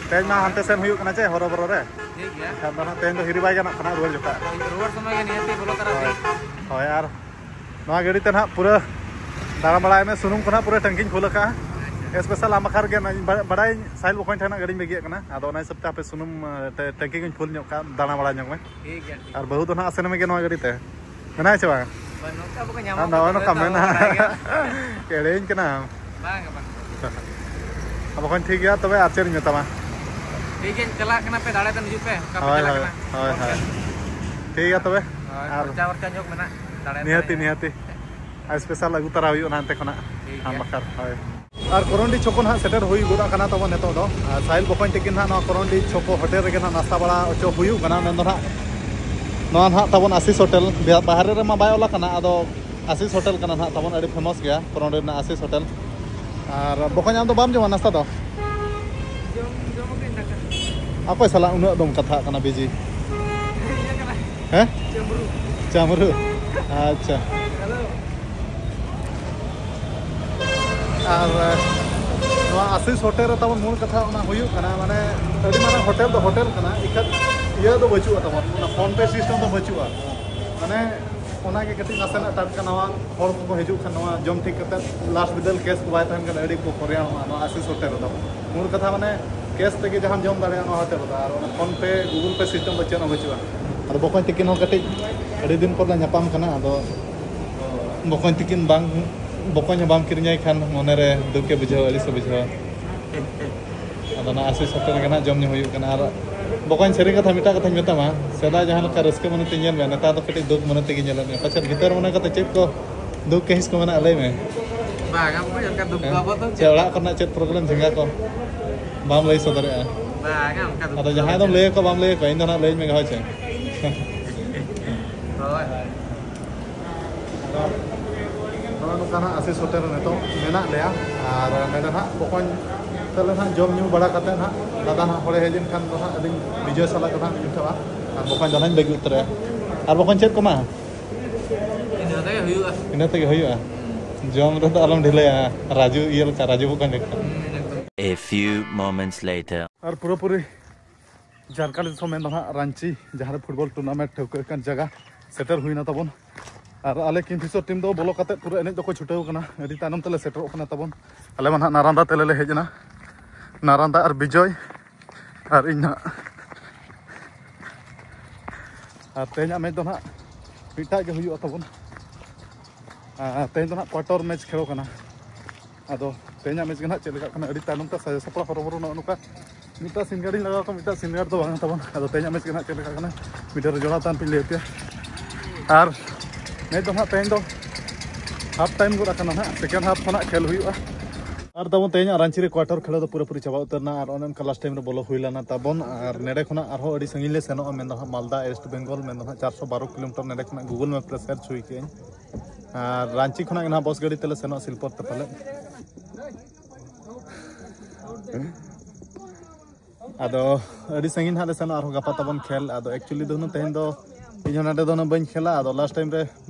ᱛᱮᱦᱮᱧ ᱢᱟ ᱦᱳᱭ᱾ ᱦᱟᱱᱛᱮ ᱥᱮᱱ ᱦᱩᱭᱩᱜ ᱠᱟᱱᱟ ᱪᱮ, ᱦᱚᱨᱚ ᱵᱚᱨᱚ ᱨᱮ᱾ ᱴᱷᱤᱠ ᱜᱮᱭᱟ᱾ ᱮᱱᱠᱷᱟᱱ ᱫᱚ ᱱᱟᱜ ᱛᱮᱦᱮᱧ ᱫᱚ ᱦᱤᱨᱤ ᱵᱟᱭ ᱜᱟᱱᱚᱜ ᱠᱟᱱᱟ, ᱨᱩᱣᱟᱹᱲ ᱡᱚᱠᱷᱟᱜ᱾ ᱨᱩᱣᱟᱹᱲ ᱥᱚᱢᱚᱭ ᱜᱮ ᱱᱤᱦᱟᱹᱛᱤ ᱵᱚᱞᱚ ᱛᱟᱨᱟ ᱦᱳᱭ᱾ ᱦᱩᱭᱩᱜᱼᱟ᱾ ᱦᱳᱭ, ᱟᱨ ᱱᱚᱣᱟ ᱜᱟᱹᱰᱤ ᱛᱮ ᱱᱟᱦᱟᱜ ᱯᱩᱨᱟᱹ ᱫᱟᱬᱟ ᱵᱟᱲᱟᱭ ᱢᱮ, ᱥᱩᱱᱩᱢ ᱠᱚ ᱱᱟᱦᱟᱜ ᱯᱩᱨᱟᱹ ᱴᱟᱝᱠᱤᱧ ᱯᱷᱩᱞ ᱟᱠᱟᱜᱼᱟ᱾ ᱟᱪᱪᱷᱟ᱾ ᱮᱥᱯᱮᱥᱟᱞ ᱟᱢ ᱵᱟᱠᱷᱨᱟ ᱜᱮ ᱱᱟᱜ ᱤᱧ ᱵᱟ-, ᱵᱟᱲᱟᱭᱟᱹᱧ ᱥᱟᱦᱤᱞ ᱵᱚᱠᱚᱧ ᱴᱷᱮᱱ ᱱᱟᱜ ᱜᱟᱹᱰᱤᱧ ᱵᱟᱹᱜᱤᱭᱟᱜ ᱠᱟᱱᱟ, ᱟᱫᱚ ᱚᱱᱟ ᱦᱤᱥᱟᱹᱵ ᱛᱮ ᱦᱟᱯᱮ ᱥᱩᱱᱩᱢ, ᱮ, ᱴᱮ-, ᱴᱟᱝᱠᱤ ᱠᱚᱧ ᱯᱷᱩᱞ ᱧᱚᱜ ᱠᱟᱜᱼᱟ, ᱫᱟᱬᱟ ᱵᱟᱲᱟ ᱧᱚᱜ ᱢᱮ᱾ ᱴᱷᱤᱠ ᱜᱮᱭᱟ, ᱴᱷᱤᱠ ᱟᱨ ᱜᱮᱭᱟ᱾ ᱵᱟᱹᱦᱩ ᱫᱚ ᱱᱟᱦᱟᱜ ᱟᱥᱮᱱ ᱢᱮᱜᱮ ᱱᱚᱣᱟ ᱜᱟᱹᱰᱤ ᱛᱮ᱾ ᱢᱮᱱᱟᱭ ᱥᱮ ᱵᱟᱝ? ᱵᱟᱹᱱᱩᱜ ᱠᱚᱣᱟ, ᱵᱟᱠᱚ ᱧᱟᱢᱚᱜ ᱟᱨ ᱱᱚᱜᱼᱚ ᱠᱟᱱᱟ, ᱱᱚᱝᱠᱟ ᱛᱚᱵᱮ ᱛᱚ ᱢᱮᱱᱟ᱾ ᱵᱟᱲᱟᱭ ᱜᱮᱭᱟ᱾ ᱮᱲᱮᱧ ᱠᱟᱱᱟᱢ᱾ ᱵᱟᱝ, ᱵᱟᱝ᱾ ᱟᱨ ᱵᱟᱠᱷᱟᱱ ᱴᱷᱤᱠ ᱜᱮᱭᱟ, ᱛᱚᱵᱮ ᱟᱨ ᱪᱮᱫ ᱤᱧ ᱢᱮᱛᱟᱢᱟ? ᱴᱷᱤᱠ ᱜᱮᱭᱟ, ᱪᱟᱞᱟᱜ ᱠᱟᱱᱟ ᱯᱮ, ᱫᱟᱲᱮ ᱛᱟᱱ ᱦᱤᱡᱩᱜ ᱯᱮ, ᱚᱠᱟ ᱯᱮ ᱦᱳᱭ, ᱪᱟᱞᱟᱜ ᱦᱳᱭ, ᱠᱟᱱᱟ? ᱦᱳᱭ, ᱦᱳᱭ᱾ ᱴᱷᱤᱠ ᱜᱮᱭᱟ ᱛᱚᱵᱮ᱾ ᱦᱳᱭ, ᱟᱨ ᱠᱷᱚᱨᱪᱟ ᱵᱚᱨᱪᱟ ᱧᱚᱜ ᱢᱮᱱᱟᱜ, ᱫᱟᱲᱮ ᱱᱤᱦᱟᱹᱛᱤ, ᱛᱟᱱ᱾ ᱱᱤᱦᱟᱹᱛᱤ᱾ ᱟᱨ ᱥᱯᱮᱥᱟᱞ ᱟᱹᱜᱩ ᱛᱟᱨᱟ ᱦᱩᱭᱩᱜᱼᱟ ᱦᱟᱱᱛᱮ ᱠᱷᱚᱱᱟᱜ, ᱴᱷᱤᱠ ᱟᱢ ᱜᱮᱭᱟ᱾ ᱵᱟᱠᱷᱨᱟ᱾ ᱦᱳᱭ᱾ ᱟᱨ ᱠᱚᱨᱚᱱᱰᱤ ᱪᱷᱚᱠᱚ ᱱᱟᱦᱟᱜ ᱥᱮᱴᱮᱨ ᱦᱩᱭ ᱜᱚᱫ ᱟᱠᱟᱱᱟ ᱛᱟᱵᱚᱱ ᱱᱤᱛᱚᱜ ᱫᱚ᱾ ᱟᱨ ᱥᱟᱦᱤᱞ ᱵᱚᱠᱚᱧ ᱛᱤᱠᱤᱱ ᱱᱟᱦᱟᱜ ᱱᱚᱣᱟ ᱠᱚᱨᱚᱱᱰᱤ ᱪᱷᱚᱠᱚ ᱦᱳᱴᱮᱞ ᱨᱮᱜᱮ ᱱᱟᱦᱟᱜ ᱱᱟᱥᱛᱟ ᱵᱟᱲᱟ ᱦᱚᱪᱚ ᱦᱩᱭᱩᱜ ᱠᱟᱱᱟ᱾ ᱢᱮᱱᱫᱚ ᱱᱟᱦᱟᱜ ᱱᱚᱣᱟ ᱱᱟᱦᱟᱜ ᱛᱟᱵᱚᱱ ᱟᱥᱤᱥ ᱦᱳᱴᱮᱞ, ᱵᱮ-, ᱵᱟᱦᱨᱮ ᱨᱮᱢᱟ ᱵᱟᱭ ᱚᱞ ᱟᱠᱟᱱᱟ, ᱟᱫᱚ ᱟᱥᱤᱥ ᱦᱳᱴᱮᱞ ᱠᱟᱱᱟ ᱱᱟᱦᱟᱜ ᱛᱟᱵᱚᱱ, ᱟᱹᱰᱤ ᱯᱷᱮᱢᱟᱥ ᱜᱮᱭᱟ ᱠᱚᱨᱚᱱᱰᱤ ᱨᱮᱱᱟᱜ ᱟᱥᱤᱥ ᱦᱳᱴᱮᱞ᱾ ᱟᱨ ᱵᱚᱠᱚᱧ, ᱟᱢ ᱫᱚ ᱵᱟᱢ ᱡᱚᱢᱟ ᱱᱟᱥᱛᱟ ᱫᱚ? ᱡᱚᱢ, ᱡᱚᱢ ᱟᱹᱜᱩᱭ ᱫᱟᱠᱟ᱾ ᱚᱠᱚᱭ ᱥᱟᱞᱟᱜ ᱩᱱᱟᱹᱜ ᱫᱚᱢ ᱠᱟᱛᱷᱟᱜ ᱠᱟᱱᱟ ᱵᱤᱡᱤ? ᱤᱭᱟᱹ ᱠᱟᱱᱟ᱾ ᱦᱮᱸ? ᱪᱟᱹᱢᱨᱩ᱾ ᱪᱟᱹᱢᱨᱩ? ᱟᱪᱪᱷᱟ᱾ ᱦᱮᱞᱳ᱾ ᱟᱨ ᱱᱚᱣᱟ ᱟᱥᱤᱥ ᱦᱳᱴᱮᱞ ᱨᱮ ᱛᱟᱵᱚᱱ ᱢᱩᱞ ᱠᱟᱛᱷᱟ ᱚᱱᱟ ᱦᱩᱭᱩᱜ ᱠᱟᱱᱟ, ᱢᱟᱱᱮ ᱟᱹᱰᱤ ᱢᱟᱨᱟᱝ ᱦᱳᱴᱮᱞ ᱫᱚ ᱦᱳᱴᱮᱞ ᱠᱟᱱᱟ, ᱤᱠᱷᱟᱹᱱ ᱤᱭᱟᱹ ᱫᱚ ᱵᱟᱹᱪᱩᱜᱼᱟ ᱛᱟᱵᱚᱱ, ᱚᱱᱟ PhonePe system ᱫᱚ ᱵᱟᱹᱪᱩᱜᱼᱟ᱾ ᱢᱟᱱᱮ ᱚᱱᱟᱜᱮ ᱠᱟᱹᱴᱤᱡ ᱱᱟᱥᱮᱱᱟᱜ ᱴᱟᱴᱠᱟ ᱱᱟᱣᱟ ᱦᱚᱲ ᱠᱚᱠᱚ ᱦᱤᱡᱩᱜ ᱠᱷᱟᱱ, ᱱᱚᱣᱟ ᱡᱚᱢ ᱴᱷᱤᱠ ᱠᱟᱛᱮ ᱞᱟᱥᱴ ᱵᱤᱫᱟᱹᱞ ᱠᱮᱥ ᱠᱚ ᱵᱟᱭ ᱛᱟᱦᱮᱱ ᱠᱷᱟᱱ ᱟᱹᱰᱤ ᱠᱚ ᱦᱚᱭᱨᱟᱱᱚᱜᱼᱟ ᱱᱚᱣᱟ ᱟᱥᱤᱥ ᱦᱳᱴᱮᱞ ᱨᱮᱫᱚ᱾ ᱢᱩᱞ ᱠᱟᱛᱷᱟ ᱢᱟᱱᱮ ᱠᱮᱥ ᱛᱮᱜᱮ ᱡᱟᱦᱟᱸᱢ ᱡᱚᱢ ᱫᱟᱲᱮᱭᱟᱜᱼᱟ ᱱᱚᱣᱟ ᱦᱳᱴᱮᱞ ᱨᱮᱫᱚ, ᱟᱨ ᱚᱱᱟ PhonePe, Google Pay system ᱫᱚ ᱪᱮᱫ ᱦᱚᱸ ᱵᱟᱹᱪᱩᱜᱼᱟ᱾ ᱟᱫᱚ ᱵᱚᱠᱚᱧ ᱛᱤᱠᱤᱱ ᱦᱚᱸ ᱠᱟᱹᱴᱤᱡ ᱟᱹᱰᱤ ᱫᱤᱱ ᱯᱚᱨ ᱞᱮ ᱧᱟᱯᱟᱢ ᱠᱟᱱᱟ, ᱟᱫᱚ ᱵᱚᱠᱚᱧ ᱛᱤᱠᱤᱱ ᱵᱟᱝ, ᱵᱚᱠᱚᱧ ᱦᱚᱸ ᱵᱟᱢ ᱠᱤᱨᱤᱧᱟᱭ ᱠᱷᱟᱱ ᱢᱚᱱᱮᱨᱮ ᱫᱩᱠᱮ ᱵᱩᱡᱷᱟᱹᱣᱟ, ᱟᱹᱲᱤᱥᱮ ᱵᱩᱡᱷᱟᱹᱣᱟ᱾ ᱟᱫᱚ ᱚᱱᱟ ᱟᱥᱤᱥ ᱦᱳᱴᱮᱞ ᱨᱮᱜᱮ ᱱᱟᱦᱟᱜ ᱡᱚᱢ ᱧᱩ ᱦᱩᱭᱩᱜ ᱠᱟᱱᱟ᱾ ᱟᱨ ᱵᱚᱠᱚᱧ, ᱥᱟᱹᱨᱤ ᱠᱟᱛᱷᱟ ᱢᱤᱫᱴᱟᱜ ᱠᱟᱛᱷᱟᱧ ᱢᱮᱛᱟᱢᱟ, ᱥᱮᱫᱟᱭ ᱡᱟᱦᱟᱸ ᱞᱮᱠᱟ ᱨᱟᱹᱥᱠᱟᱹ ᱢᱚᱱᱮᱛᱮ ᱧᱮᱞ ᱢᱮ, ᱱᱮᱛᱟᱨ ᱫᱚ ᱠᱟᱹᱴᱤᱡ ᱫᱩᱠ ᱢᱚᱱᱮ ᱛᱮᱜᱮ ᱧᱮᱞᱮᱫ ᱢᱮᱭᱟ᱾ ᱯᱟᱪᱮᱫ ᱵᱷᱤᱛᱟᱹᱨ ᱢᱚᱱᱮ ᱠᱟᱛᱮ ᱪᱮᱫ ᱠᱚ ᱫᱩᱠ ᱠᱟᱹᱦᱤᱥ ᱠᱚ ᱢᱮᱱᱟᱜᱼᱟ, ᱞᱟᱹᱭ ᱢᱮ᱾ ᱵᱟᱝ, ᱟᱢ ᱠᱚ ᱪᱮᱫ ᱞᱮᱠᱟ ᱫᱩᱠ ᱦᱮᱸ? ᱠᱚ ᱟᱵᱚ ᱫᱚ ᱪᱮ ᱚᱲᱟᱜ ᱠᱚᱨᱮᱱᱟᱜ ᱪᱮᱫ ᱯᱨᱚᱵᱞᱮᱢ ᱡᱷᱤᱸᱜᱟ ᱠᱚ ᱵᱟᱢ ᱞᱟᱹᱭ ᱥᱚᱫᱚᱨᱮᱜᱼᱟ? ᱵᱟᱝ, ᱚᱱᱠᱟ ᱫᱩᱠ ᱟᱫᱚ ᱠᱚ ᱡᱟᱦᱟᱸᱭ ᱫᱚᱢ ᱵᱟᱹᱱᱩᱜᱼᱟ᱾ ᱞᱟᱹᱭ ᱟᱠᱚᱣᱟ, ᱵᱟᱢ ᱞᱟᱹᱭ ᱟᱠᱚᱣᱟ, ᱤᱧ ᱫᱚ ᱱᱟᱦᱟᱜ ᱞᱟᱹᱭᱟᱹᱧ ᱢᱮ, ᱦᱳᱭ ᱪᱮ? ᱦᱳᱭ, ᱦᱳᱭ᱾ ᱟᱫᱚ ᱱᱚᱜᱼᱚ ᱱᱚᱝᱠᱟ ᱱᱟᱦᱟᱜ ᱟᱥᱤᱥ ᱦᱳᱴᱮᱞ ᱨᱮ ᱱᱤᱛᱚᱜ ᱢᱮᱱᱟᱜ ᱞᱮᱭᱟ᱾ ᱟᱨ ᱱᱚᱰᱮ ᱱᱟᱦᱟᱜ ᱵᱚᱠᱚᱧ ᱛᱟᱞᱮ ᱱᱟᱦᱟᱜ ᱡᱚᱢ ᱧᱩ ᱵᱟᱲᱟ ᱠᱟᱛᱮ ᱱᱟᱦᱟᱜ, ᱫᱟᱫᱟ ᱱᱟᱦᱟᱜ ᱦᱚᱲᱮ ᱦᱮᱡ ᱮᱱ ᱠᱷᱟᱱ ᱫᱚ ᱱᱟᱦᱟᱜ ᱟᱹᱞᱤᱧ ᱵᱤᱡᱚᱭ ᱥᱟᱞᱟᱜ ᱫᱚ ᱱᱟᱦᱟᱜ ᱞᱤᱧ ᱩᱴᱷᱟᱹᱜᱼᱟ᱾ ᱟᱨ ᱵᱚᱠᱚᱧ ᱫᱚ ᱱᱟᱦᱟᱜ ᱤᱧ ᱵᱟᱹᱜᱤ ᱩᱛᱟᱹᱨᱟᱭᱟ᱾ ᱟᱨ ᱵᱚᱠᱚᱧ, ᱪᱮᱫ ᱠᱚ ᱮᱢᱟ? ᱤᱱᱟᱹ ᱛᱮᱜᱮ ᱦᱩᱭᱩᱜᱼᱟ᱾ ᱤᱱᱟᱹ ᱛᱮᱜᱮ ᱦᱩᱭᱩᱜᱼᱟ? ᱡᱚᱢ ᱨᱮᱫᱚ ᱟᱞᱚᱢ ᱰᱷᱤᱞᱟᱹᱭᱟ, ᱨᱟᱡᱩ ᱤᱭᱟᱹ ᱞᱮᱠᱟ, ᱨᱟᱡᱩ ᱵᱚᱠᱚᱧ ᱞᱮᱠᱟ᱾ ᱦᱩᱸ, ᱮᱠᱫᱚᱢ᱾ A few moments later. ᱟᱨ ᱯᱩᱨᱟᱹᱯᱩᱨᱤ ᱡᱷᱟᱲᱠᱷᱚᱸᱰ ᱫᱤᱥᱚᱢ ᱢᱮᱱ ᱫᱚ ᱱᱟᱦᱟᱜ ᱨᱟᱺᱪᱤ, ᱡᱟᱦᱟᱸ ᱨᱮ ᱯᱷᱩᱴᱵᱚᱞ ᱴᱩᱨᱱᱟᱢᱮᱱᱴ ᱴᱷᱟᱹᱣᱠᱟᱹ ᱟᱠᱟᱱ ᱡᱟᱭᱜᱟ, ᱥᱮᱴᱮᱨ ᱦᱩᱭᱱᱟ ᱛᱟᱵᱚᱱ᱾ ᱟᱨ ᱟᱞᱮ ᱠᱤᱝᱯᱷᱤᱥᱟᱨ ᱴᱤᱢ ᱫᱚ ᱵᱚᱞᱚ ᱠᱟᱛᱮ ᱯᱩᱨᱟᱹ ᱮᱱᱮᱡ ᱫᱚᱠᱚ ᱪᱷᱩᱴᱟᱹᱣ ᱟᱠᱟᱱᱟ᱾ ᱟᱹᱰᱤ ᱛᱟᱭᱱᱚᱢ ᱛᱮᱞᱮ ᱥᱮᱴᱮᱨᱚᱜ ᱠᱟᱱᱟ ᱛᱟᱵᱚᱱ᱾ ᱟᱞᱮ ᱢᱟ ᱱᱟᱦᱟᱜ ᱱᱟᱨᱟᱱᱫᱟ ᱛᱮᱞᱮ ᱞᱮ ᱦᱮᱡ ᱮᱱᱟ, ᱱᱟᱨᱟᱱᱫᱟ ᱟᱨ ᱵᱤᱡᱚᱭ ᱟᱨ ᱤᱧ ᱱᱟᱦᱟᱜ᱾ ᱟᱨ ᱛᱮᱦᱮᱧᱟᱜ ᱢᱮᱪ ᱫᱚ ᱱᱟᱦᱟᱜ ᱢᱤᱫᱴᱟᱜ ᱜᱮ ᱦᱩᱭᱩᱜᱼᱟ ᱛᱟᱵᱚᱱ᱾ ᱟᱨ ᱛᱮᱦᱮᱧ ᱫᱚ ᱱᱟᱦᱟᱜ ᱠᱚᱣᱟᱴᱟᱨ ᱢᱮᱪ ᱠᱷᱮᱞ ᱠᱟᱱᱟ᱾ ᱟᱫᱚ ᱛᱮᱦᱮᱧᱟᱜ ᱢᱮᱪ ᱜᱮ ᱱᱟᱦᱟᱜ ᱪᱮᱫ ᱞᱮᱠᱟᱜ ᱠᱟᱱᱟ, ᱟᱹᱰᱤ ᱛᱟᱭᱱᱚᱢ ᱛᱮ ᱥᱟᱡᱟᱣ ᱥᱟᱯᱲᱟᱣ ᱦᱚᱨᱚᱵᱚᱨᱚ ᱱᱚᱜᱼᱚ ᱱᱚᱝᱠᱟ᱾ ᱢᱤᱫᱴᱟᱝ ᱥᱤᱱᱜᱟᱨᱤᱧ ᱞᱟᱜᱟᱣ ᱠᱚᱣᱟ, ᱢᱤᱫᱴᱟᱝ ᱥᱤᱱᱜᱟᱨ ᱫᱚ ᱵᱟᱝ ᱛᱟᱵᱚᱱ᱾ ᱟᱫᱚ ᱛᱮᱦᱮᱧᱟᱜ ᱢᱮᱪ ᱜᱮ ᱱᱟᱦᱟᱜ ᱪᱮᱫ ᱞᱮᱠᱟ ᱠᱟᱱᱟ, ᱵᱷᱤᱰᱤᱭᱳ ᱨᱮ ᱡᱚᱲᱟᱣ ᱛᱟᱦᱮᱱ ᱯᱮ, ᱞᱟᱹᱭ ᱟᱯᱮᱭᱟ᱾ ᱟᱨ ᱢᱮᱪ ᱫᱚ ᱱᱟᱦᱟᱜ ᱛᱮᱦᱮᱧ ᱫᱚ ᱦᱟᱯ ᱴᱟᱭᱤᱢ ᱜᱚᱫ ᱟᱠᱟᱱᱟ ᱱᱟᱦᱟᱜ, ᱥᱮᱠᱮᱱᱰ ᱦᱟᱯ ᱠᱷᱚᱱᱟᱜ ᱠᱷᱮᱞ ᱦᱩᱭᱩᱜᱼᱟ᱾ ᱟᱨ ᱛᱟᱵᱚᱱ ᱛᱮᱦᱮᱧᱟᱜ ᱨᱟᱺᱪᱤ ᱨᱮ ᱠᱣᱟᱴᱟᱨ ᱠᱷᱮᱞᱳ ᱫᱚ ᱯᱩᱨᱟᱹᱯᱩᱨᱤ ᱪᱟᱵᱟ ᱩᱛᱟᱹᱨ ᱮᱱᱟ, ᱟᱨ ᱚᱱᱮ ᱚᱱᱠᱟ ᱞᱟᱥᱴ ᱴᱟᱭᱤᱢ ᱨᱮ ᱵᱚᱞᱚ ᱦᱩᱭ ᱞᱮᱱᱟ ᱛᱟᱵᱚᱱ᱾ ᱟᱨ ᱱᱮᱰᱮ ᱠᱷᱚᱱᱟᱜ ᱟᱨᱦᱚᱸ ᱟᱹᱰᱤ ᱥᱟᱺᱜᱤᱧ ᱞᱮ ᱥᱮᱱᱚᱜᱼᱟ, ᱢᱮᱱᱫᱚ ᱦᱟᱸᱜ ᱢᱟᱞᱫᱟ ᱤᱥᱴ ᱵᱮᱝᱜᱚᱞ, ᱢᱮᱱᱫᱚ ᱦᱟᱸᱜ ᱪᱟᱨᱥᱚ ᱵᱟᱨᱚ ᱠᱤᱞᱳᱢᱤᱴᱟᱨ᱾ ᱱᱮᱰᱮ ᱠᱷᱚᱱᱟᱜ ᱜᱩᱜᱩᱞ ᱢᱮᱯ ᱨᱮ ᱥᱟᱨᱪ ᱦᱩᱭ ᱠᱮᱜᱼᱟᱹᱧ᱾ ᱟᱨ ᱨᱟᱺᱪᱤ ᱠᱷᱚᱱᱟᱜ ᱜᱮ ᱱᱟᱦᱟᱜ ᱵᱚᱥ ᱜᱟᱹᱰᱤ ᱛᱮᱞᱮ ᱥᱮᱱᱚᱜᱼᱟ ᱥᱤᱞᱯᱚᱨ ᱛᱮ ᱯᱟᱞᱮᱫ᱾ ᱟᱫᱚ ᱟᱹᱰᱤ ᱥᱟᱺᱜᱤᱧ ᱦᱟᱸᱜ ᱞᱮ ᱥᱮᱱᱚᱜᱼᱟ, ᱟᱨᱦᱚᱸ ᱜᱟᱯᱟ ᱛᱟᱵᱚᱱ ᱠᱷᱮᱞ᱾ ᱟᱫᱚ ᱮᱠᱪᱩᱭᱮᱞᱤ ᱫᱚ ᱦᱩᱱᱟᱹᱝ ᱛᱮᱦᱮᱧ ᱫᱚ ᱤᱧ ᱦᱚᱸ ᱱᱚᱰᱮ ᱫᱚ ᱦᱩᱱᱟᱹᱝ ᱵᱟᱹᱧ ᱠᱷᱮᱞᱟ, ᱟᱫᱚ ᱞᱟᱥᱴ ᱴᱟᱭᱤᱢ ᱨᱮ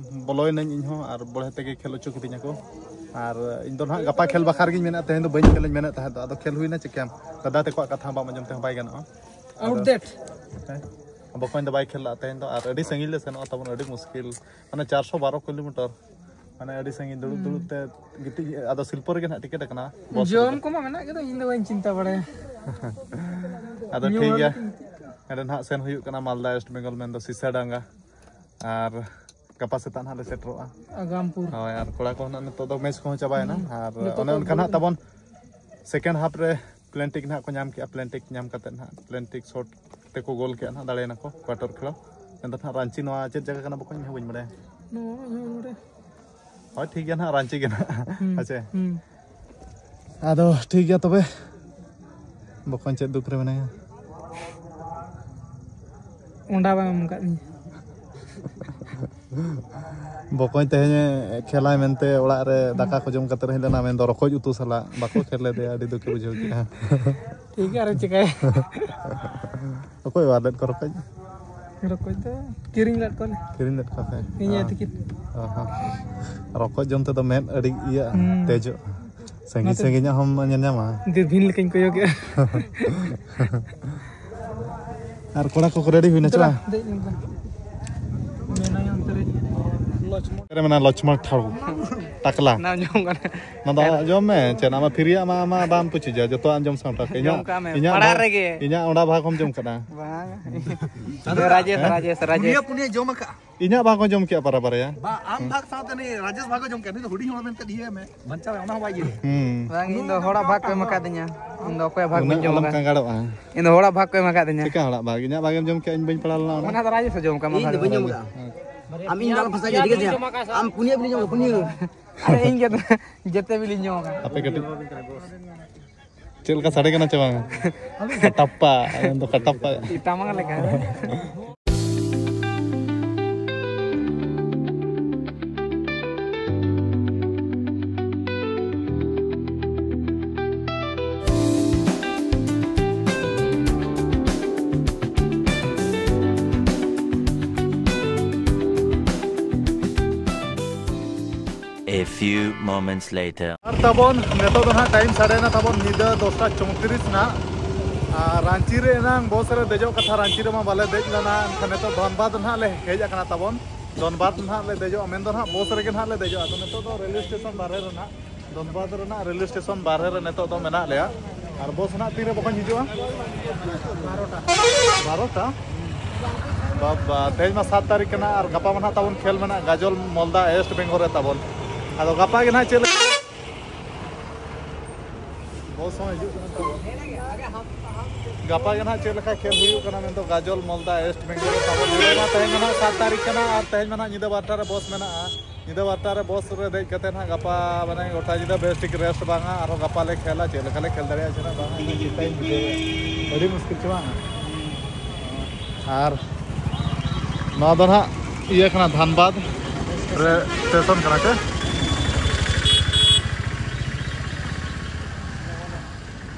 ᱵᱚᱞᱚᱭᱮᱱᱟᱹᱧ ᱤᱧ ᱦᱚᱸ, ᱟᱨ ᱵᱚᱲᱦᱮ ᱛᱮᱜᱮ ᱠᱷᱮᱞ ᱦᱚᱪᱚ ᱠᱤᱫᱤᱧᱟ ᱠᱚ᱾ ᱟᱨ ᱤᱧ ᱫᱚ ᱱᱟᱦᱟᱜ ᱜᱟᱯᱟ ᱠᱷᱮᱞ ᱵᱟᱠᱷᱨᱟ ᱜᱤᱧ ᱢᱮᱱᱮᱫ, ᱛᱮᱦᱮᱧ ᱫᱚ ᱵᱟᱹᱧ ᱠᱷᱮᱞᱟᱹᱧ ᱢᱮᱱᱮᱫ ᱛᱟᱦᱮᱸᱫ ᱫᱚ, ᱟᱫᱚ ᱠᱷᱮᱞ ᱦᱩᱭᱱᱟ, ᱪᱤᱠᱟᱹᱭᱟᱢ, ᱫᱟᱫᱟ ᱛᱟᱠᱚᱣᱟᱜ ᱠᱟᱛᱷᱟ ᱦᱚᱸ ᱵᱟᱢ ᱟᱸᱡᱚᱢ ᱛᱮᱦᱚᱸ ᱵᱟᱭ ᱜᱟᱱᱚᱜᱼᱟ᱾ ᱟᱫᱚ ᱟᱣᱩᱴᱰᱮᱴ᱾ ᱦᱮᱸ, ᱵᱚᱠᱚᱧ ᱫᱚ ᱵᱟᱭ ᱠᱷᱮᱞ ᱞᱟᱜᱼᱟ ᱛᱮᱦᱮᱧ ᱫᱚ, ᱟᱨ ᱟᱹᱰᱤ ᱥᱟᱺᱜᱤᱧ ᱞᱮ ᱥᱮᱱᱚᱜᱼᱟ, ᱛᱟᱵᱚᱱ ᱟᱹᱰᱤ ᱢᱩᱥᱠᱤᱞ, ᱢᱟᱱᱮ ᱪᱟᱨᱥᱚ ᱵᱟᱨᱚ ᱠᱤᱞᱳᱢᱤᱴᱟᱨ, ᱢᱟᱱᱮ ᱟᱹᱰᱤ ᱥᱟᱺᱜᱤᱧ ᱫᱩᱲᱩᱵ ᱫᱩᱲᱩᱵ ᱛᱮ ᱜᱤᱛᱤᱡ, ᱟᱫᱚ ᱥᱤᱞᱯᱚ ᱨᱮᱜᱮ ᱱᱟᱦᱟᱜ ᱴᱤᱠᱤᱴ ᱟᱠᱟᱱᱟ ᱵᱚᱥ ᱡᱚᱢ ᱨᱮᱫᱚ᱾ ᱠᱚᱢᱟ ᱢᱮᱱᱟᱜ ᱜᱮᱫᱚ, ᱤᱧ ᱫᱚ ᱵᱟᱹᱧ ᱪᱤᱱᱛᱟᱹ ᱵᱟᱲᱟᱭᱟ᱾ ᱟᱫᱚ ᱧᱩ ᱴᱷᱤᱠ ᱦᱚᱲ ᱜᱮᱭᱟ, ᱫᱚ ᱚᱸᱰᱮ ᱱᱟᱦᱟᱜ ᱥᱮᱱ ᱦᱩᱭᱩᱜ ᱠᱟᱱᱟ ᱢᱟᱞᱫᱟ ᱤᱥᱴ ᱵᱮᱝᱜᱚᱞ, ᱢᱮᱱᱫᱚ ᱥᱤᱥᱟᱰᱟᱝᱜᱟ, ᱟᱨ ᱜᱟᱯᱟ ᱥᱮᱛᱟᱜ ᱱᱟᱦᱟᱜ ᱞᱮ ᱥᱮᱴᱮᱨᱚᱜᱼᱟ᱾ ᱟᱜᱟᱢᱯᱩᱨ᱾ ᱦᱳᱭ, ᱟᱨ ᱠᱚᱲᱟ ᱠᱚ ᱱᱟᱦᱟᱜ ᱱᱤᱛᱚᱜ ᱫᱚ ᱢᱮᱪ ᱠᱚᱦᱚᱸ ᱪᱟᱵᱟᱭᱮᱱᱟ, ᱦᱩᱸ᱾ ᱟᱨ ᱡᱚᱛᱚ ᱚᱱᱮ ᱠᱚ ᱚᱱᱠᱟ ᱱᱟᱦᱟᱜ ᱫᱩᱲᱩᱵ ᱛᱟᱵᱚᱱ ᱥᱮᱠᱮᱱᱰ ᱦᱟᱯ ᱨᱮ ᱯᱞᱮᱱᱴᱤᱠ ᱱᱟᱦᱟᱜ ᱠᱚ ᱧᱟᱢ ᱠᱮᱜᱼᱟ, ᱯᱞᱮᱱᱴᱤᱠ ᱧᱟᱢ ᱠᱟᱛᱮᱫ ᱱᱟᱦᱟᱜ ᱯᱞᱮᱱᱴᱤᱠ ᱥᱚᱴ ᱛᱮᱠᱚ ᱜᱳᱞ ᱠᱮᱜᱼᱟ ᱱᱟᱦᱟᱜ, ᱫᱟᱲᱮᱭᱮᱱᱟᱠᱚ ᱠᱣᱟᱴᱟᱨ ᱠᱷᱮᱞᱳ᱾ ᱢᱮᱱᱫᱚ ᱱᱟᱦᱟᱜ ᱨᱟᱺᱪᱤ ᱱᱚᱣᱟ ᱪᱮᱫ ᱡᱟᱭᱜᱟ ᱠᱟᱱᱟ ᱵᱚᱠᱚᱧ, ᱤᱧ ᱦᱚᱸ ᱵᱟᱹᱧ ᱵᱟᱲᱟᱭᱟ᱾ ᱱᱚᱣᱟ ᱤᱧ ᱦᱚᱸ ᱵᱟᱹᱧ ᱵᱟᱲᱟᱭᱟ᱾ ᱦᱳᱭ, ᱴᱷᱤᱠ ᱜᱮᱭᱟ ᱱᱟᱦᱟᱜ, ᱨᱟᱺᱪᱤ ᱜᱮ ᱱᱟᱦᱟᱜ᱾ ᱦᱩᱸ, ᱦᱮᱸ ᱪᱮ? ᱦᱩᱸ᱾ ᱟᱫᱚ ᱴᱷᱤᱠ ᱜᱮᱭᱟ ᱛᱚᱵᱮ, ᱵᱚᱠᱚᱧ ᱪᱮᱫ ᱫᱩᱠ ᱨᱮ ᱢᱮᱱᱟᱭᱟ? ᱚᱸᱰᱟ ᱵᱟᱝ ᱮᱢ ᱟᱠᱟᱫ ᱞᱤᱧᱟ᱾ ᱵᱚᱠᱚᱧ ᱛᱮᱦᱮᱧ ᱠᱷᱮᱞᱟᱭ ᱢᱮᱱᱛᱮ ᱚᱲᱟᱜ ᱨᱮ ᱫᱟᱠᱟ ᱠᱚ ᱡᱚᱢ ᱠᱟᱛᱮ ᱦᱮᱡ ᱞᱮᱱᱟ, ᱢᱮᱱᱫᱚ ᱨᱚᱠᱚᱡ ᱩᱛᱩ ᱥᱟᱞᱟᱜ ᱵᱟᱠᱚ ᱠᱷᱮᱞ ᱞᱮᱫᱮᱭᱟ, ᱟᱹᱰᱤ ᱫᱩᱠᱮ ᱵᱩᱡᱷᱟᱹᱣ ᱠᱮᱫᱼᱟ᱾ ᱴᱷᱤᱠ ᱜᱮᱭᱟ, ᱟᱨᱚ ᱪᱤᱠᱟᱹᱭᱟ? ᱚᱠᱚᱭ ᱚᱲᱟᱜ ᱞᱮᱫ ᱠᱚ ᱨᱚᱠᱚᱡ? ᱨᱚᱠᱚᱡ ᱫᱚ ᱠᱤᱨᱤᱧ ᱞᱮᱫ ᱠᱚᱣᱟᱞᱮ᱾ ᱠᱤᱨᱤᱧ ᱞᱮᱫ ᱠᱚᱣᱟ ᱯᱮ? ᱤᱧ ᱟᱭᱳ ᱛᱟᱹᱠᱤᱱ᱾ ᱚ ᱦᱚᱸ᱾ ᱨᱚᱠᱚᱡ ᱡᱚᱢ ᱛᱮᱫᱚ ᱢᱮᱫ ᱟᱹᱰᱤ ᱤᱭᱟᱹᱜᱼᱟ, ᱦᱩᱸ᱾ ᱛᱮᱡᱚᱜᱼᱟ᱾ ᱥᱟᱺᱜᱤᱧ ᱚᱱᱟᱛᱮ ᱥᱟᱺᱜᱤᱧᱟᱜ ᱦᱚᱸᱢ ᱧᱮᱞ ᱧᱟᱢᱟ᱾ ᱫᱩᱨᱵᱤᱱ ᱞᱮᱠᱟᱧ ᱠᱚᱭᱚᱜᱮᱜᱼᱟ᱾ ᱟᱨ ᱠᱚᱲᱟ ᱠᱚᱠᱚ ᱨᱮᱰᱤ ᱦᱩᱭᱱᱟ ᱪᱮ ᱫᱮᱞᱟ, ᱵᱟᱝ? ᱫᱮᱡ ᱞᱮᱱ ᱠᱷᱟᱱ᱾ ᱢᱮᱱᱟᱭᱟ ᱚᱱᱛᱮ ᱨᱮ ᱞᱚᱪᱷᱢᱚᱱ᱾ ᱚᱠᱟᱨᱮ ᱢᱮᱱᱟᱭᱟ ᱞᱚᱪᱷᱢᱚᱱ ᱴᱷᱟᱲᱩ? ᱴᱟᱠᱞᱟ᱾ ᱚᱱᱟ ᱡᱚᱢ ᱠᱟᱱᱟ᱾ ᱚᱱᱟ ᱫᱚ ᱟᱢᱟᱜ ᱡᱚᱢ ᱢᱮ, ᱪᱮᱫ ᱟᱢᱟᱜ ᱯᱷᱤᱨᱤᱭᱟᱜ ᱢᱟ, ᱟᱢᱟᱜ ᱵᱟᱢ ᱯᱩᱪᱩᱡᱟ, ᱡᱚᱛᱚᱣᱟᱜ ᱮᱢ ᱡᱚᱢ ᱥᱟᱢᱴᱟᱣ ᱠᱮᱫ᱾ ᱤᱧᱟᱹᱜ, ᱡᱚᱢ ᱠᱟᱜ ᱢᱮ, ᱤᱧᱟᱹᱜ ᱯᱟᱲᱟᱜ ᱚᱸᱰᱟ, ᱨᱮᱜᱮ᱾ ᱤᱧᱟᱹᱜ ᱚᱸᱰᱟ ᱵᱷᱟᱜᱽ ᱦᱚᱸᱢ ᱡᱚᱢ ᱠᱟᱫᱟ᱾ ᱵᱟᱝ᱾ ᱨᱟᱡᱮᱥ, ᱦᱮᱸ? ᱨᱟᱡᱮᱥ, ᱨᱟᱡᱮᱥ᱾ ᱯᱩᱱᱭᱟᱹ, ᱯᱩᱱᱭᱟᱹ ᱡᱚᱢ ᱟᱠᱟᱫ᱾ ᱤᱧᱟᱹᱜ ᱵᱷᱟᱜᱽ ᱦᱚᱸ ᱡᱚᱢ ᱠᱮᱫᱟ ᱯᱟᱨᱟ ᱵᱟᱨᱭᱟ᱾ ᱵᱟ, ᱟᱢ ᱵᱷᱟᱜᱽ ᱥᱟᱶᱛᱮ ᱱᱩᱭ ᱨᱟᱡᱮᱥ ᱵᱷᱟᱜᱽ ᱦᱚᱸ ᱡᱚᱢ ᱠᱮᱫᱟ᱾ ᱱᱩᱭ ᱫᱚ ᱦᱩᱰᱤᱧ ᱦᱚᱲ ᱢᱮᱱᱛᱮ ᱤᱭᱟᱹ ᱢᱮ᱾ ᱵᱟᱧᱪᱟᱣ ᱢᱮ, ᱚᱱᱟ ᱦᱚᱸ ᱵᱟᱭ ᱤᱭᱟᱹ᱾ ᱦᱩᱸ᱾ ᱵᱟᱝ, ᱤᱧ ᱫᱚ ᱦᱚᱲᱟᱜ ᱵᱷᱟᱜᱽ ᱠᱚ ᱮᱢ ᱟᱠᱟᱫᱤᱧᱟ᱾ ᱤᱧ ᱫᱚ ᱚᱠᱚᱭᱟᱜ ᱵᱷᱟᱜᱽ ᱩᱱᱟᱹᱜ ᱵᱟᱹᱧ ᱡᱚᱢ ᱟᱞᱚᱢ ᱟᱠᱟᱫᱟ᱾ ᱠᱟᱸᱜᱟᱲᱚᱜᱼᱟ᱾ ᱤᱧ ᱫᱚ ᱦᱚᱲᱟᱜ ᱵᱷᱟᱜᱽ ᱠᱚ ᱮᱢ ᱟᱠᱟᱫᱤᱧᱟ᱾ ᱪᱮᱠᱟ ᱦᱚᱲᱟᱜ ᱵᱷᱟᱜᱽ? ᱤᱧᱟᱹᱜ ᱵᱷᱟᱜᱽ ᱮᱢ ᱡᱚᱢ ᱠᱮᱫᱟ, ᱤᱧ ᱵᱟᱹᱧ ᱯᱟᱲᱟᱣ ᱞᱮᱱᱟ ᱚᱱᱟ ᱚᱱᱟ ᱫᱚ ᱨᱟᱡᱮᱥ ᱮ ᱡᱚᱢ ᱠᱟᱜ, ᱤᱧ ᱫᱚ ᱵᱟᱹᱧ ᱡᱚᱢ ᱠᱟᱜᱼᱟ᱾ ᱟᱢ ᱯᱩᱱᱭᱟᱹ ᱯᱩᱱᱭᱟᱹ ᱡᱚᱢ ᱠᱟᱜᱼᱟ, ᱯᱩᱱᱭᱟᱹ᱾ ᱟᱨ ᱤᱧ ᱜᱮ ᱡᱮᱛᱮ ᱵᱤᱞᱤᱧ ᱡᱚᱢ ᱟᱠᱟᱫᱟ᱾ ᱟᱯᱮ ᱠᱟᱹᱴᱤᱡ ᱪᱮᱫ ᱞᱮᱠᱟ ᱥᱟᱰᱮ ᱠᱟᱱᱟ ᱪᱮ ᱵᱟᱝ? ᱠᱟᱴᱟᱯᱯᱟ, ᱢᱮᱱᱫᱚ ᱠᱟᱴᱟᱯᱯᱟ᱾ ᱮᱴᱟᱜ ᱢᱟ ᱞᱮᱠᱟ᱾ A few moments later. ᱟᱨ ᱛᱟᱵᱚᱱ ᱱᱤᱛᱚᱜ ᱫᱚ ᱱᱟᱦᱟᱜ ᱴᱟᱭᱤᱢ ᱥᱟᱰᱮᱭᱮᱱᱟ ᱛᱟᱵᱚᱱ ᱧᱤᱫᱟᱹ ᱫᱚᱥᱴᱟ ᱪᱳᱭᱛᱨᱤᱥ ᱱᱟᱦᱟᱜ᱾ ᱟᱨ ᱨᱟᱸᱪᱤ ᱨᱮ ᱮᱱᱟᱝ ᱵᱚᱥ ᱨᱮ ᱫᱮᱡᱚᱜ ᱠᱟᱛᱷᱟ, ᱨᱟᱸᱪᱤ ᱨᱮᱢᱟ ᱵᱟᱞᱮ ᱫᱮᱡ ᱞᱮᱱᱟ, ᱮᱱᱠᱷᱟᱱ ᱱᱤᱛᱚᱜ ᱫᱷᱟᱱᱵᱟᱫᱽ ᱱᱟᱦᱟᱜ ᱞᱮ ᱦᱮᱡ ᱟᱠᱟᱱᱟ ᱛᱟᱵᱚᱱ᱾ ᱫᱷᱟᱱᱵᱟᱫᱽ ᱱᱟᱦᱟᱜ ᱞᱮ ᱫᱮᱡᱚᱜᱼᱟ, ᱢᱮᱱᱫᱚ ᱱᱟᱦᱟᱜ ᱵᱚᱥ ᱨᱮᱜᱮ ᱱᱟᱦᱟᱜ ᱞᱮ ᱫᱮᱡᱚᱜᱼᱟ᱾ ᱟᱫᱚ ᱱᱤᱛᱚᱜ ᱫᱚ ᱨᱮᱞᱣᱮ ᱥᱴᱮᱥᱚᱱ ᱵᱟᱨᱦᱮ ᱨᱮ ᱱᱟᱦᱟᱜ, ᱫᱷᱟᱱᱵᱟᱫᱽ ᱨᱮᱱᱟᱜ ᱨᱮᱞᱣᱮ ᱥᱴᱮᱥᱚᱱ ᱵᱟᱨᱦᱮ ᱨᱮ ᱱᱤᱛᱚᱜ ᱫᱚ ᱢᱮᱱᱟᱜ ᱞᱮᱭᱟ᱾ ᱟᱨ ᱵᱚᱥ ᱱᱟᱦᱟᱜ ᱛᱤᱱᱨᱮ ᱵᱚᱠᱚᱧ ᱦᱤᱡᱩᱜᱼᱟ? ᱵᱟᱨᱚᱴᱟ᱾ ᱵᱟᱵᱟ, ᱛᱮᱦᱮᱧ ᱢᱟ ᱥᱟᱛ ᱛᱟᱹᱨᱤᱠᱷ ᱠᱟᱱᱟ ᱟᱨ ᱜᱟᱯᱟ ᱢᱟ ᱱᱟᱦᱟᱜ ᱛᱟᱵᱚᱱ ᱠᱷᱮᱞ ᱢᱮᱱᱟᱜᱼᱟ ᱜᱟᱡᱚᱞ ᱢᱚᱞᱫᱟ ᱮᱥᱴ ᱵᱮᱝᱜᱚᱞ ᱨᱮ ᱛᱟᱵᱚᱱ᱾ ᱟᱫᱚ ᱜᱟᱯᱟ ᱜᱮ ᱱᱟᱦᱟᱜ ᱪᱮᱫ ᱞᱮᱠᱟ ᱵᱚᱥ ᱦᱚᱸ ᱦᱤᱡᱩᱜ ᱠᱟᱱᱟ ᱛᱟᱵᱚᱱ᱾ ᱜᱟᱯᱟ ᱜᱮ ᱱᱟᱦᱟᱜ ᱪᱮᱫ ᱞᱮᱠᱟ ᱠᱷᱮᱞ ᱦᱩᱭᱩᱜ ᱠᱟᱱᱟ ᱢᱮᱱᱫᱚ ᱜᱟᱡᱚᱞ ᱢᱚᱞᱫᱟ ᱮᱥᱴ ᱵᱮᱝᱜᱚᱞ ᱨᱮ ᱛᱟᱵᱚᱱ᱾ ᱧᱤᱫᱟᱹ ᱢᱟ ᱛᱮᱦᱮᱧ ᱢᱟ ᱱᱟᱦᱟᱜ ᱥᱟᱛ ᱛᱟᱹᱨᱤᱠᱷ ᱠᱟᱱᱟ ᱟᱨ ᱛᱮᱦᱮᱧ ᱢᱟ ᱱᱟᱦᱟᱜ ᱧᱤᱫᱟᱹ ᱵᱟᱨᱚᱴᱟ ᱨᱮ ᱵᱚᱥ ᱢᱮᱱᱟᱜᱼᱟ᱾ ᱧᱤᱫᱟᱹ ᱵᱟᱨᱚᱴᱟ ᱨᱮ ᱵᱚᱥ ᱨᱮ ᱫᱮᱡ ᱠᱟᱛᱮ ᱱᱟᱦᱟᱜ ᱜᱟᱯᱟ ᱢᱟᱱᱮ ᱜᱚᱴᱟ ᱧᱤᱫᱟᱹ ᱵᱮᱥ ᱴᱷᱤᱠ ᱨᱮᱥᱴ ᱵᱟᱝᱟ, ᱟᱨᱦᱚᱸ ᱜᱟᱯᱟ ᱞᱮ ᱠᱷᱮᱞᱟ, ᱪᱮᱫ ᱞᱮᱠᱟ ᱞᱮ ᱠᱷᱮᱞ ᱫᱟᱲᱮᱭᱟᱜᱼᱟ ᱥᱮ ᱱᱟᱦᱟᱜ ᱵᱟᱝᱟ, ᱤᱧ ᱪᱤᱱᱛᱟᱹᱧ ᱵᱩᱡᱷᱟᱹᱣᱮᱫᱼᱟ᱾ ᱟᱹᱰᱤ ᱢᱩᱥᱠᱤᱞ ᱪᱮ ᱵᱟᱝ? ᱟᱨ ᱱᱚᱣᱟ ᱫᱚ ᱱᱟᱦᱟᱜ ᱤᱭᱟᱹ ᱠᱟᱱᱟ, ᱫᱷᱟᱱᱵᱟᱫᱽ ᱨᱮ ᱥᱴᱮᱥᱚᱱ ᱠᱟᱱᱟ ᱪᱮ?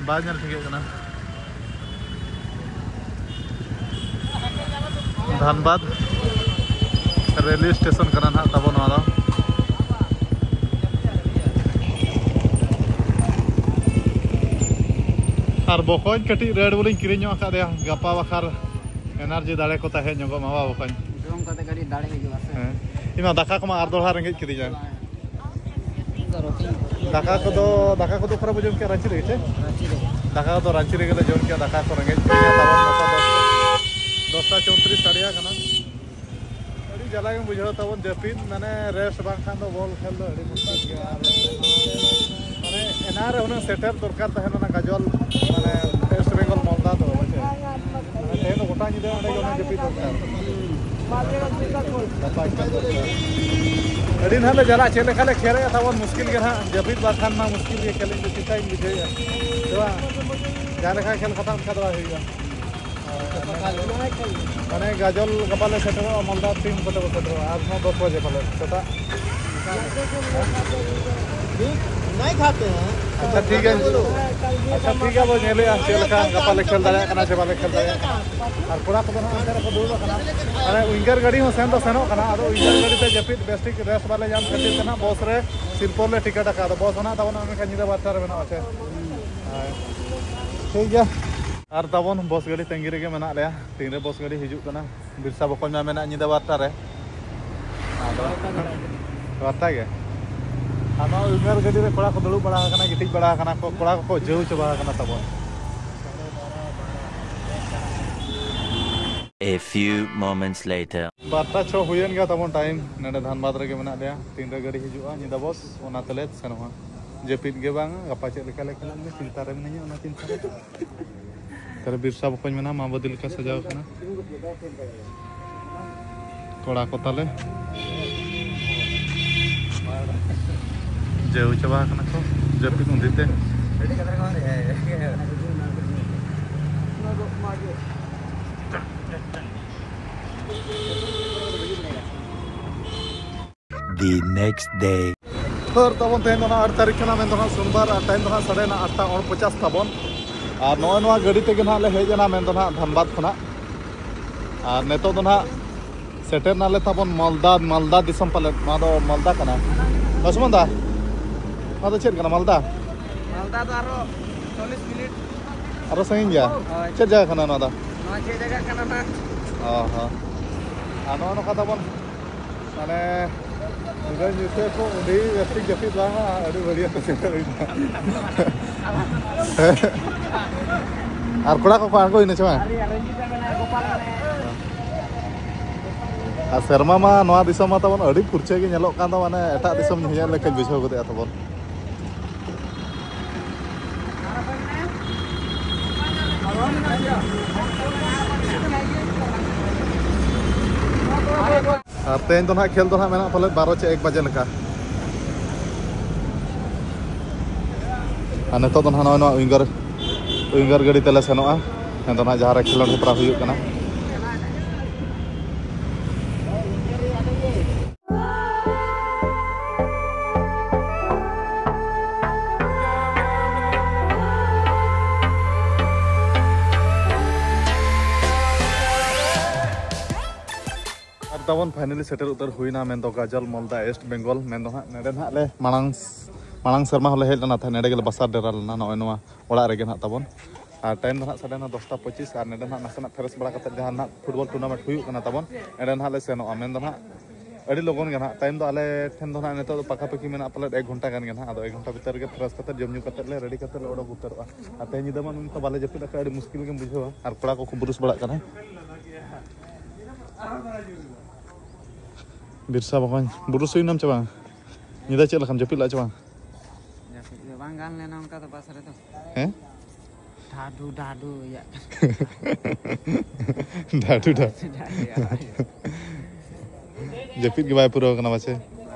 ᱵᱟᱭ ᱧᱮᱞ ᱴᱷᱤᱠᱟᱹᱜ ᱠᱟᱱᱟ᱾ ᱫᱷᱟᱱᱵᱟᱫᱽ ᱨᱮᱞᱣᱮ ᱥᱴᱮᱥᱚᱱ ᱠᱟᱱᱟ ᱱᱟᱦᱟᱜ ᱛᱟᱵᱚ ᱱᱚᱣᱟ ᱫᱚ᱾ ᱟᱨ ᱵᱚᱠᱚᱧ ᱠᱟᱹᱴᱤᱡ ᱨᱮᱰ ᱵᱩᱞᱤᱧ ᱠᱤᱨᱤᱧ ᱧᱚᱜ ᱟᱠᱟᱫᱮᱭᱟ, ᱜᱟᱯᱟ ᱵᱟᱠᱷᱟᱨ ᱮᱱᱟᱨᱡᱤ ᱫᱟᱲᱮ ᱠᱚ ᱛᱟᱦᱮᱸ ᱧᱚᱜᱚᱜ ᱢᱟ, ᱵᱟ ᱵᱚᱠᱚᱧ? ᱡᱚᱢ ᱠᱟᱛᱮ ᱠᱟᱹᱴᱤᱡ ᱫᱟᱲᱮ ᱦᱤᱡᱩᱜᱼᱟ ᱥᱮ᱾ ᱦᱮᱸ, ᱤᱧ ᱢᱟ ᱫᱟᱠᱟ ᱠᱚᱢᱟ ᱟᱨ ᱫᱚᱦᱲᱟ ᱨᱮᱸᱜᱮᱡ ᱠᱤᱫᱤᱧᱟ᱾ ᱫᱟᱠᱟ ᱠᱚᱫᱚ, ᱫᱟᱠᱟ ᱠᱚᱫᱚ ᱚᱠᱟᱨᱮ ᱵᱚ ᱡᱚᱢ ᱠᱮᱜᱼᱟ? ᱨᱟᱺᱪᱤ ᱨᱮᱜᱮ ᱪᱮ? ᱫᱟᱠᱟ ᱠᱚᱫᱚ ᱨᱟᱺᱪᱤ ᱨᱮᱜᱮ ᱞᱮ ᱡᱚᱢ ᱠᱮᱜᱼᱟ᱾ ᱫᱟᱠᱟ ᱠᱚ ᱨᱮᱸᱜᱮᱡ ᱠᱟᱱᱟ ᱛᱟᱵᱚᱱ᱾ ᱫᱚᱥᱴᱟ ᱪᱚᱣᱛᱨᱤᱥ ᱥᱟᱰᱮᱭᱟ ᱠᱟᱱᱟ᱾ ᱟᱹᱰᱤ ᱡᱟᱞᱟ ᱜᱮᱢ ᱵᱩᱡᱷᱟᱹᱣ ᱛᱟᱵᱚᱱ, ᱡᱟᱹᱯᱤᱫ ᱢᱟᱱᱮ ᱨᱮᱥᱴ ᱵᱟᱝᱠᱷᱟᱱ ᱫᱚ ᱵᱚᱞ ᱠᱷᱮᱞ ᱫᱚ ᱟᱹᱰᱤ ᱢᱩᱥᱠᱤᱞ ᱜᱮᱭᱟ᱾ ᱟᱨ ᱢᱟᱱᱮ ᱮᱱᱟᱝ ᱨᱮ ᱦᱩᱱᱟᱹᱝ ᱥᱮᱴᱮᱨ ᱫᱚᱨᱠᱟᱨ ᱛᱟᱦᱮᱸ ᱞᱮᱱᱟ ᱜᱟᱡᱚᱞ, ᱢᱟᱱᱮ ᱳᱭᱮᱥᱴ ᱵᱮᱝᱜᱚᱞ ᱢᱟᱞᱫᱟ ᱫᱚ, ᱵᱩᱡᱷᱟᱹᱣ᱾ ᱢᱟᱱᱮ ᱛᱮᱦᱮᱧ ᱫᱚ ᱜᱚᱴᱟ ᱧᱤᱫᱟᱹ ᱚᱸᱰᱮ ᱜᱮ ᱚᱱᱟ ᱡᱟᱹᱯᱤᱫ ᱫᱚᱨᱠᱟᱨ᱾ ᱜᱟᱯᱟ ᱠᱷᱮᱞ ᱫᱚᱨᱠᱟᱨ᱾ ᱟᱹᱰᱤ ᱱᱟᱦᱟᱜ ᱞᱮ ᱡᱟᱞᱟᱜ, ᱪᱮᱫ ᱞᱮᱠᱟ ᱞᱮ ᱠᱷᱮᱞᱮᱜᱼᱟ ᱛᱟᱵᱚᱱ, ᱢᱩᱥᱠᱤᱞ ᱜᱮ ᱱᱟᱦᱟᱜ, ᱡᱟᱹᱯᱤᱫ ᱵᱟᱝᱠᱷᱟᱱ ᱢᱟ ᱢᱩᱥᱠᱤᱞ ᱜᱮ, ᱠᱷᱮᱞ ᱤᱧ ᱫᱚ ᱪᱮᱥᱴᱟᱧ ᱵᱩᱡᱷᱟᱹᱣᱮᱫᱼᱟ, ᱥᱮ ᱵᱟᱝ? ᱡᱟᱦᱟᱸ ᱞᱮᱠᱟ ᱠᱷᱮᱞ ᱠᱷᱟᱛᱟ ᱚᱱᱠᱟ ᱫᱚ ᱵᱟᱭ ᱦᱩᱭᱩᱜᱼᱟ᱾ ᱢᱟᱱᱮ ᱜᱟᱡᱚᱞ ᱜᱟᱯᱟ ᱞᱮ ᱥᱮᱴᱮᱨᱚᱜᱼᱟ, ᱢᱟᱞᱫᱟ ᱛᱤᱱ ᱠᱚᱛᱮ ᱵᱚ ᱥᱮᱴᱮᱨᱚᱜᱼᱟ? ᱟᱨᱦᱚᱸ ᱫᱚᱥ ᱵᱟᱡᱮ ᱯᱟᱞᱮ ᱥᱮᱛᱟᱜ᱾ नहीं खाते हैं। ᱟᱪᱪᱷᱟ, ᱴᱷᱤᱠ ᱜᱮᱭᱟ᱾ ᱟᱪᱪᱷᱟ, ᱴᱷᱤᱠ ᱜᱮᱭᱟ, ᱵᱚ ᱧᱮᱞᱮᱜᱼᱟ ᱪᱮᱫ ᱞᱮᱠᱟ ᱜᱟᱯᱟ ᱞᱮ ᱠᱷᱮᱞ ᱫᱟᱲᱮᱭᱟᱜ ᱠᱟᱱᱟ ᱥᱮ ᱵᱟᱞᱮ ᱠᱷᱮᱞ ᱫᱟᱲᱮᱭᱟᱜ ᱠᱟᱱᱟ᱾ ᱟᱨ ᱠᱚᱲᱟ ᱠᱚᱫᱚ ᱱᱟᱦᱟᱜ ᱚᱱᱛᱮ ᱨᱮᱠᱚ ᱫᱩᱲᱩᱵ ᱟᱠᱟᱱᱟ᱾ ᱢᱟᱱᱮ ᱩᱭᱤᱝᱜᱟᱨ ᱜᱟᱹᱰᱤ ᱦᱚᱸ ᱥᱮᱱ ᱫᱚ ᱥᱮᱱᱚᱜ ᱠᱟᱱᱟ, ᱟᱫᱚ ᱩᱭᱤᱝᱜᱟᱨ ᱜᱟᱹᱰᱤ ᱛᱮ ᱡᱟᱹᱯᱤᱫ ᱵᱮᱥ ᱴᱷᱤᱠ ᱨᱮᱥᱴ ᱵᱟᱞᱮ ᱧᱟᱢ ᱠᱷᱟᱹᱛᱤᱨ ᱛᱮ ᱱᱟᱦᱟᱜ ᱵᱚᱥ ᱨᱮ ᱥᱤᱞᱯᱚᱨ ᱞᱮ ᱴᱤᱠᱤᱴ ᱟᱠᱟᱫ᱾ ᱟᱫᱚ ᱵᱚᱥ ᱦᱚᱸ ᱱᱟᱦᱟᱜ ᱛᱟᱵᱚᱱ ᱢᱮᱱᱠᱷᱟᱱ ᱧᱤᱫᱟᱹ ᱵᱟᱨ ᱴᱟ ᱨᱮ ᱢᱮᱱᱟᱜᱼᱟ ᱥᱮ᱾ ᱦᱳᱭ, ᱴᱷᱤᱠ ᱜᱮᱭᱟ᱾ ᱟᱨ ᱛᱟᱵᱚᱱ ᱵᱚᱥ ᱜᱟᱹᱰᱤ ᱛᱟᱺᱜᱤ ᱨᱮᱜᱮ ᱢᱮᱱᱟᱜ ᱞᱮᱭᱟ, ᱛᱤᱱᱨᱮ ᱵᱚᱥ ᱜᱟᱹᱰᱤ ᱦᱤᱡᱩᱜ ᱠᱟᱱᱟ᱾ ᱵᱤᱨᱥᱟ ᱵᱚᱠᱚᱧ ᱢᱟ ᱢᱮᱱᱟᱜ ᱧᱤᱫᱟᱹ ᱵᱟᱨ ᱴᱟ ᱨᱮ᱾ ᱟᱫᱚ ᱵᱟᱨ ᱴᱟ ᱜᱮ᱾ ᱟᱨ ᱱᱚᱣᱟ ᱩᱭᱤᱝᱜᱟᱨ ᱜᱟᱹᱰᱤ ᱨᱮ ᱠᱚᱲᱟ ᱠᱚ ᱫᱩᱲᱩᱵ ᱵᱟᱲᱟ ᱟᱠᱟᱱᱟ, ᱜᱤᱛᱤᱡ ᱵᱟᱲᱟ ᱟᱠᱟᱱᱟ ᱠᱚ, ᱠᱚᱲᱟ ᱠᱚᱠᱚ ᱡᱟᱹᱣ ᱪᱟᱵᱟ ᱟᱠᱟᱱᱟ ᱛᱟᱵᱚᱱ᱾ A few moments later. ᱵᱟᱨ ᱴᱟ ᱪᱷᱚ ᱦᱩᱭᱮᱱ ᱜᱮᱭᱟ ᱛᱟᱵᱚᱱ ᱴᱟᱭᱤᱢ᱾ ᱱᱚᱰᱮ ᱫᱷᱟᱱᱵᱟᱫᱽ ᱨᱮᱜᱮ ᱢᱮᱱᱟᱜ ᱞᱮᱭᱟ᱾ ᱛᱤᱱᱨᱮ ᱜᱟᱹᱰᱤ ᱦᱤᱡᱩᱜᱼᱟ ᱧᱤᱫᱟᱹ ᱵᱚᱥ, ᱚᱱᱟ ᱛᱮᱞᱮ ᱥᱮᱱᱚᱜᱼᱟ᱾ ᱡᱟᱹᱯᱤᱫ ᱜᱮ ᱵᱟᱝ, ᱜᱟᱯᱟ ᱪᱮᱫ ᱞᱮᱠᱟ ᱞᱮ ᱠᱷᱮᱞᱟ, ᱪᱤᱱᱛᱟ ᱨᱮ ᱢᱤᱱᱟᱹᱧᱟ, ᱚᱱᱟ ᱪᱤᱱᱛᱟ ᱨᱮ᱾ ᱛᱟᱦᱞᱮ ᱵᱤᱨᱥᱟ ᱵᱚᱠᱚᱧ ᱢᱮᱱᱟᱜᱼᱟ, ᱢᱟ ᱵᱟᱹᱫᱤ ᱞᱮᱠᱟ ᱥᱟᱡᱟᱣ ᱠᱟᱱᱟ᱾ ᱠᱚᱲᱟ ᱠᱚ ᱛᱟᱞᱮ ᱡᱟᱹᱣ ᱪᱟᱵᱟ ᱠᱟᱱᱟ ᱠᱚ ᱡᱟᱹᱯᱤᱫ ᱩᱸᱫᱤ ᱛᱮ᱾ The next day. ᱥᱟᱨ ᱛᱟᱵᱚᱱ ᱛᱮᱦᱮᱧ ᱫᱚ ᱱᱟᱦᱟᱜ ᱟᱴ ᱛᱟᱹᱨᱤᱠᱷ ᱠᱟᱱᱟ, ᱢᱮᱱᱫᱚ ᱱᱟᱦᱟᱜ ᱥᱳᱢᱵᱟᱨ, ᱟᱨ ᱴᱟᱭᱤᱢ ᱫᱚ ᱱᱟᱦᱟᱜ ᱥᱟᱰᱮᱭᱮᱱᱟ ᱟᱴ ᱴᱟ ᱩᱱᱯᱚᱪᱟᱥ ᱛᱟᱵᱚᱱ᱾ ᱟᱨ ᱱᱚᱜᱼᱚᱭ ᱱᱚᱣᱟ ᱜᱟᱹᱰᱤ ᱛᱮᱜᱮ ᱱᱟᱦᱟᱜ ᱞᱮ ᱦᱮᱡ ᱮᱱᱟ, ᱢᱮᱱᱫᱚ ᱱᱟᱦᱟᱜ ᱫᱷᱟᱱᱵᱟᱫᱽ ᱠᱷᱚᱱᱟᱜ᱾ ᱟᱨ ᱱᱤᱛᱚᱜ ᱫᱚ ᱱᱟᱦᱟᱜ ᱥᱮᱴᱮᱨ ᱱᱟᱞᱮ ᱛᱟᱵᱚᱱ ᱢᱟᱞᱫᱟ, ᱢᱟᱞᱫᱟ ᱫᱤᱥᱚᱢ ᱯᱟᱞᱮᱫ᱾ ᱱᱚᱣᱟ ᱫᱚ ᱢᱟᱞᱫᱟ ᱠᱟᱱᱟ᱾ ᱞᱚᱥᱢᱚᱱ ᱫᱟ, ᱱᱚᱣᱟ ᱫᱚ ᱪᱮᱫ ᱠᱟᱱᱟ? ᱢᱟᱞᱫᱟ? ᱢᱟᱞᱫᱟ ᱫᱚ ᱟᱨᱚ ᱪᱚᱞᱞᱤᱥ ᱢᱤᱱᱤᱴ᱾ ᱟᱨᱚ ᱥᱟᱺᱜᱤᱧ ᱜᱮᱭᱟ? ᱦᱳᱭ᱾ ᱪᱮᱫ ᱡᱟᱭᱜᱟ ᱠᱟᱱᱟ ᱱᱚᱣᱟ ᱫᱚ? ᱱᱚᱣᱟ ᱪᱮᱫ ᱡᱟᱭᱜᱟ ᱠᱟᱱᱟ ᱱᱟᱦᱟᱜ? ᱚ ᱦᱚᱸ᱾ ᱟᱨ ᱱᱚᱜᱼᱚ ᱱᱚᱝᱠᱟ ᱛᱟᱵᱚᱱ ᱢᱟᱱᱮ ᱧᱤᱫᱟᱹ ᱧᱩᱛᱟᱹ ᱠᱚ ᱚᱸᱰᱮ ᱡᱟᱹᱥᱛᱤ ᱡᱟᱹᱯᱤᱫ ᱵᱟᱝᱟ, ᱟᱹᱰᱤ ᱵᱟᱹᱲᱤᱭᱟᱹ ᱠᱚ ᱥᱮᱴᱮᱨ ᱮᱱᱟ᱾ ᱟᱨ ᱠᱚᱲᱟ ᱠᱚᱠᱚ ᱟᱬᱜᱚᱭᱮᱱᱟ ᱪᱮ ᱵᱟᱝ? ᱟᱨ ᱥᱮᱨᱢᱟ ᱢᱟ ᱱᱚᱣᱟ ᱫᱤᱥᱚᱢ ᱢᱟ ᱛᱟᱵᱚᱱ ᱟᱹᱰᱤ ᱯᱷᱩᱨᱪᱟᱹ ᱜᱮ ᱧᱮᱞᱚᱜ ᱠᱟᱱ ᱫᱚ, ᱢᱟᱱᱮ ᱮᱴᱟᱜ ᱫᱤᱥᱚᱢ ᱧᱮᱧᱮᱞ ᱞᱮᱠᱟᱧ ᱵᱩᱡᱷᱟᱹᱣ ᱜᱚᱫᱮᱜᱼᱟ ᱛᱟᱵᱚᱱ᱾ ᱟᱨ ᱛᱮᱦᱮᱧ ᱫᱚ ᱱᱟᱦᱟᱜ ᱠᱷᱮᱞ ᱫᱚ ᱱᱟᱦᱟᱜ ᱢᱮᱱᱟᱜ ᱯᱟᱞᱮᱫ ᱵᱟᱨᱚ ᱪᱮ ᱮᱠ ᱵᱟᱡᱮ ᱞᱮᱠᱟ᱾ ᱟᱨ ᱱᱤᱛᱚᱜ ᱫᱚ ᱱᱟᱦᱟᱜ ᱱᱚᱜᱼᱚᱭ ᱱᱚᱣᱟ ᱩᱭᱤᱝᱜᱟᱨ, ᱩᱭᱤᱝᱜᱟᱨ ᱜᱟᱹᱰᱤ ᱛᱮᱞᱮ ᱥᱮᱱᱚᱜᱼᱟ᱾ ᱱᱤᱛᱚᱜ ᱱᱟᱦᱟᱜ ᱡᱟᱦᱟᱸ ᱨᱮ ᱠᱷᱮᱞᱳᱰ ᱦᱮᱯᱨᱟᱣ ᱦᱩᱭᱩᱜ ᱠᱟᱱᱟ᱾ ᱟᱨ ᱛᱟᱵᱚᱱ finally ᱥᱮᱴᱮᱨ ᱩᱛᱟᱹᱨ ᱦᱩᱭᱱᱟ, ᱢᱮᱱᱫᱚ ᱜᱟᱡᱚᱞ ᱢᱟᱞᱫᱟ, ᱮᱥᱴ ᱵᱮᱝᱜᱚᱞ᱾ ᱢᱮᱱᱫᱚ ᱦᱟᱸᱜ ᱱᱚᱰᱮ ᱱᱟᱦᱟᱜ ᱞᱮ ᱢᱟᱲᱟᱝ, ᱢᱟᱲᱟᱝ ᱥᱮᱨᱢᱟ ᱦᱚᱸᱞᱮ ᱦᱮᱡ ᱞᱮᱱᱟ ᱛᱟᱦᱮᱸᱫ, ᱱᱚᱰᱮ ᱜᱮᱞᱮ ᱵᱟᱥᱟ ᱰᱮᱨᱟ ᱞᱮᱱᱟ, ᱱᱚᱜᱼᱚᱭ ᱱᱚᱣᱟ ᱚᱲᱟᱜ ᱨᱮᱜᱮ ᱱᱟᱦᱟᱜ ᱛᱟᱵᱚᱱ᱾ ᱟᱨ time ᱫᱚ ᱱᱟᱦᱟᱜ ᱥᱟᱰᱮᱱᱟ ᱫᱚᱥᱴᱟ ᱯᱚᱸᱪᱤᱥ, ᱟᱨ ᱱᱚᱰᱮ ᱱᱟᱦᱟᱜ ᱱᱟᱥᱮᱱᱟᱜ fresh ᱵᱟᱲᱟ ᱠᱟᱛᱮᱫ ᱡᱟᱦᱟᱸ ᱱᱟᱦᱟᱜ football tournament ᱦᱩᱭᱩᱜ ᱠᱟᱱᱟ ᱛᱟᱵᱚᱱ, ᱚᱸᱰᱮ ᱱᱟᱦᱟᱜ ᱞᱮ ᱥᱮᱱᱚᱜᱼᱟ᱾ ᱢᱮᱱᱫᱚ ᱱᱟᱦᱟᱜ ᱟᱹᱰᱤ ᱞᱚᱜᱚᱱ ᱜᱮ ᱱᱟᱦᱟᱜ, time ᱫᱚ ᱟᱞᱮ ᱴᱷᱮᱱ ᱫᱚ ᱱᱟᱦᱟᱜ ᱱᱤᱛᱚᱜ ᱫᱚ ᱯᱟᱠᱟ ᱯᱟᱠᱤ ᱢᱮᱱᱟᱜᱼᱟ ᱯᱟᱞᱮᱫ ᱮᱠ ᱜᱷᱚᱱᱴᱟ ᱜᱟᱱ ᱜᱮ ᱱᱟᱦᱟᱜ᱾ ᱟᱫᱚ ᱮᱠ ᱜᱷᱚᱱᱴᱟ ᱵᱷᱤᱛᱟᱹᱨ ᱨᱮᱜᱮ fresh ᱠᱟᱛᱮᱫ, ᱡᱚᱢ ᱧᱩ ᱠᱟᱛᱮᱫ ᱞᱮ ready ᱠᱟᱛᱮᱫ ᱞᱮ ᱚᱰᱚᱠ ᱩᱛᱟᱹᱨᱚᱜᱼᱟ᱾ ᱟᱨ ᱛᱮᱦᱮᱧ ᱧᱤᱫᱟᱹ ᱢᱟ ᱱᱚᱝᱠᱟ ᱵᱟᱞᱮ ᱡᱟᱹᱯᱤᱫ ᱟᱠᱟᱫ, ᱟᱹᱰᱤ ᱢᱩᱥᱠᱤᱞ ᱜᱮᱢ ᱵᱩᱡᱷᱟᱹᱣᱟ᱾ ᱟᱨ ᱠᱚᱲᱟ ᱠᱚᱠᱚ ᱵᱩᱨᱩᱥ ᱵᱟᱲᱟᱜ ᱠᱟᱱᱟ᱾ ᱵᱤᱨᱥᱟ ᱵᱚᱠᱚᱧ, ᱵᱩᱨᱩᱥ ᱦᱩᱭᱱᱟᱢ ᱪᱮ ᱵᱟᱝ? ᱧᱤᱫᱟᱹ ᱪᱮᱫ ᱞᱮᱠᱟᱢ ᱡᱟᱹᱯᱤᱫ ᱞᱮᱫᱼᱟ ᱪᱮ ᱵᱟᱝ? ᱡᱟᱹᱯᱤᱫ ᱫᱚ ᱵᱟᱝ ᱜᱟᱱ ᱞᱮᱱᱟ ᱚᱱᱠᱟ ᱫᱚ ᱵᱟᱥ ᱨᱮᱫᱚ᱾ ᱦᱮᱸ? ᱰᱷᱟᱰᱩ ᱰᱷᱟᱰᱩ ᱤᱭᱟᱜ ᱰᱷᱟᱰᱩ ᱰᱷᱟᱰᱩ᱾ ᱰᱷᱟᱰᱩ ᱤᱭᱟᱜ᱾ ᱡᱟᱹᱯᱤᱫ ᱜᱮ ᱵᱟᱭ ᱯᱩᱨᱟᱹᱣ ᱠᱟᱱᱟ ᱯᱟᱪᱮ?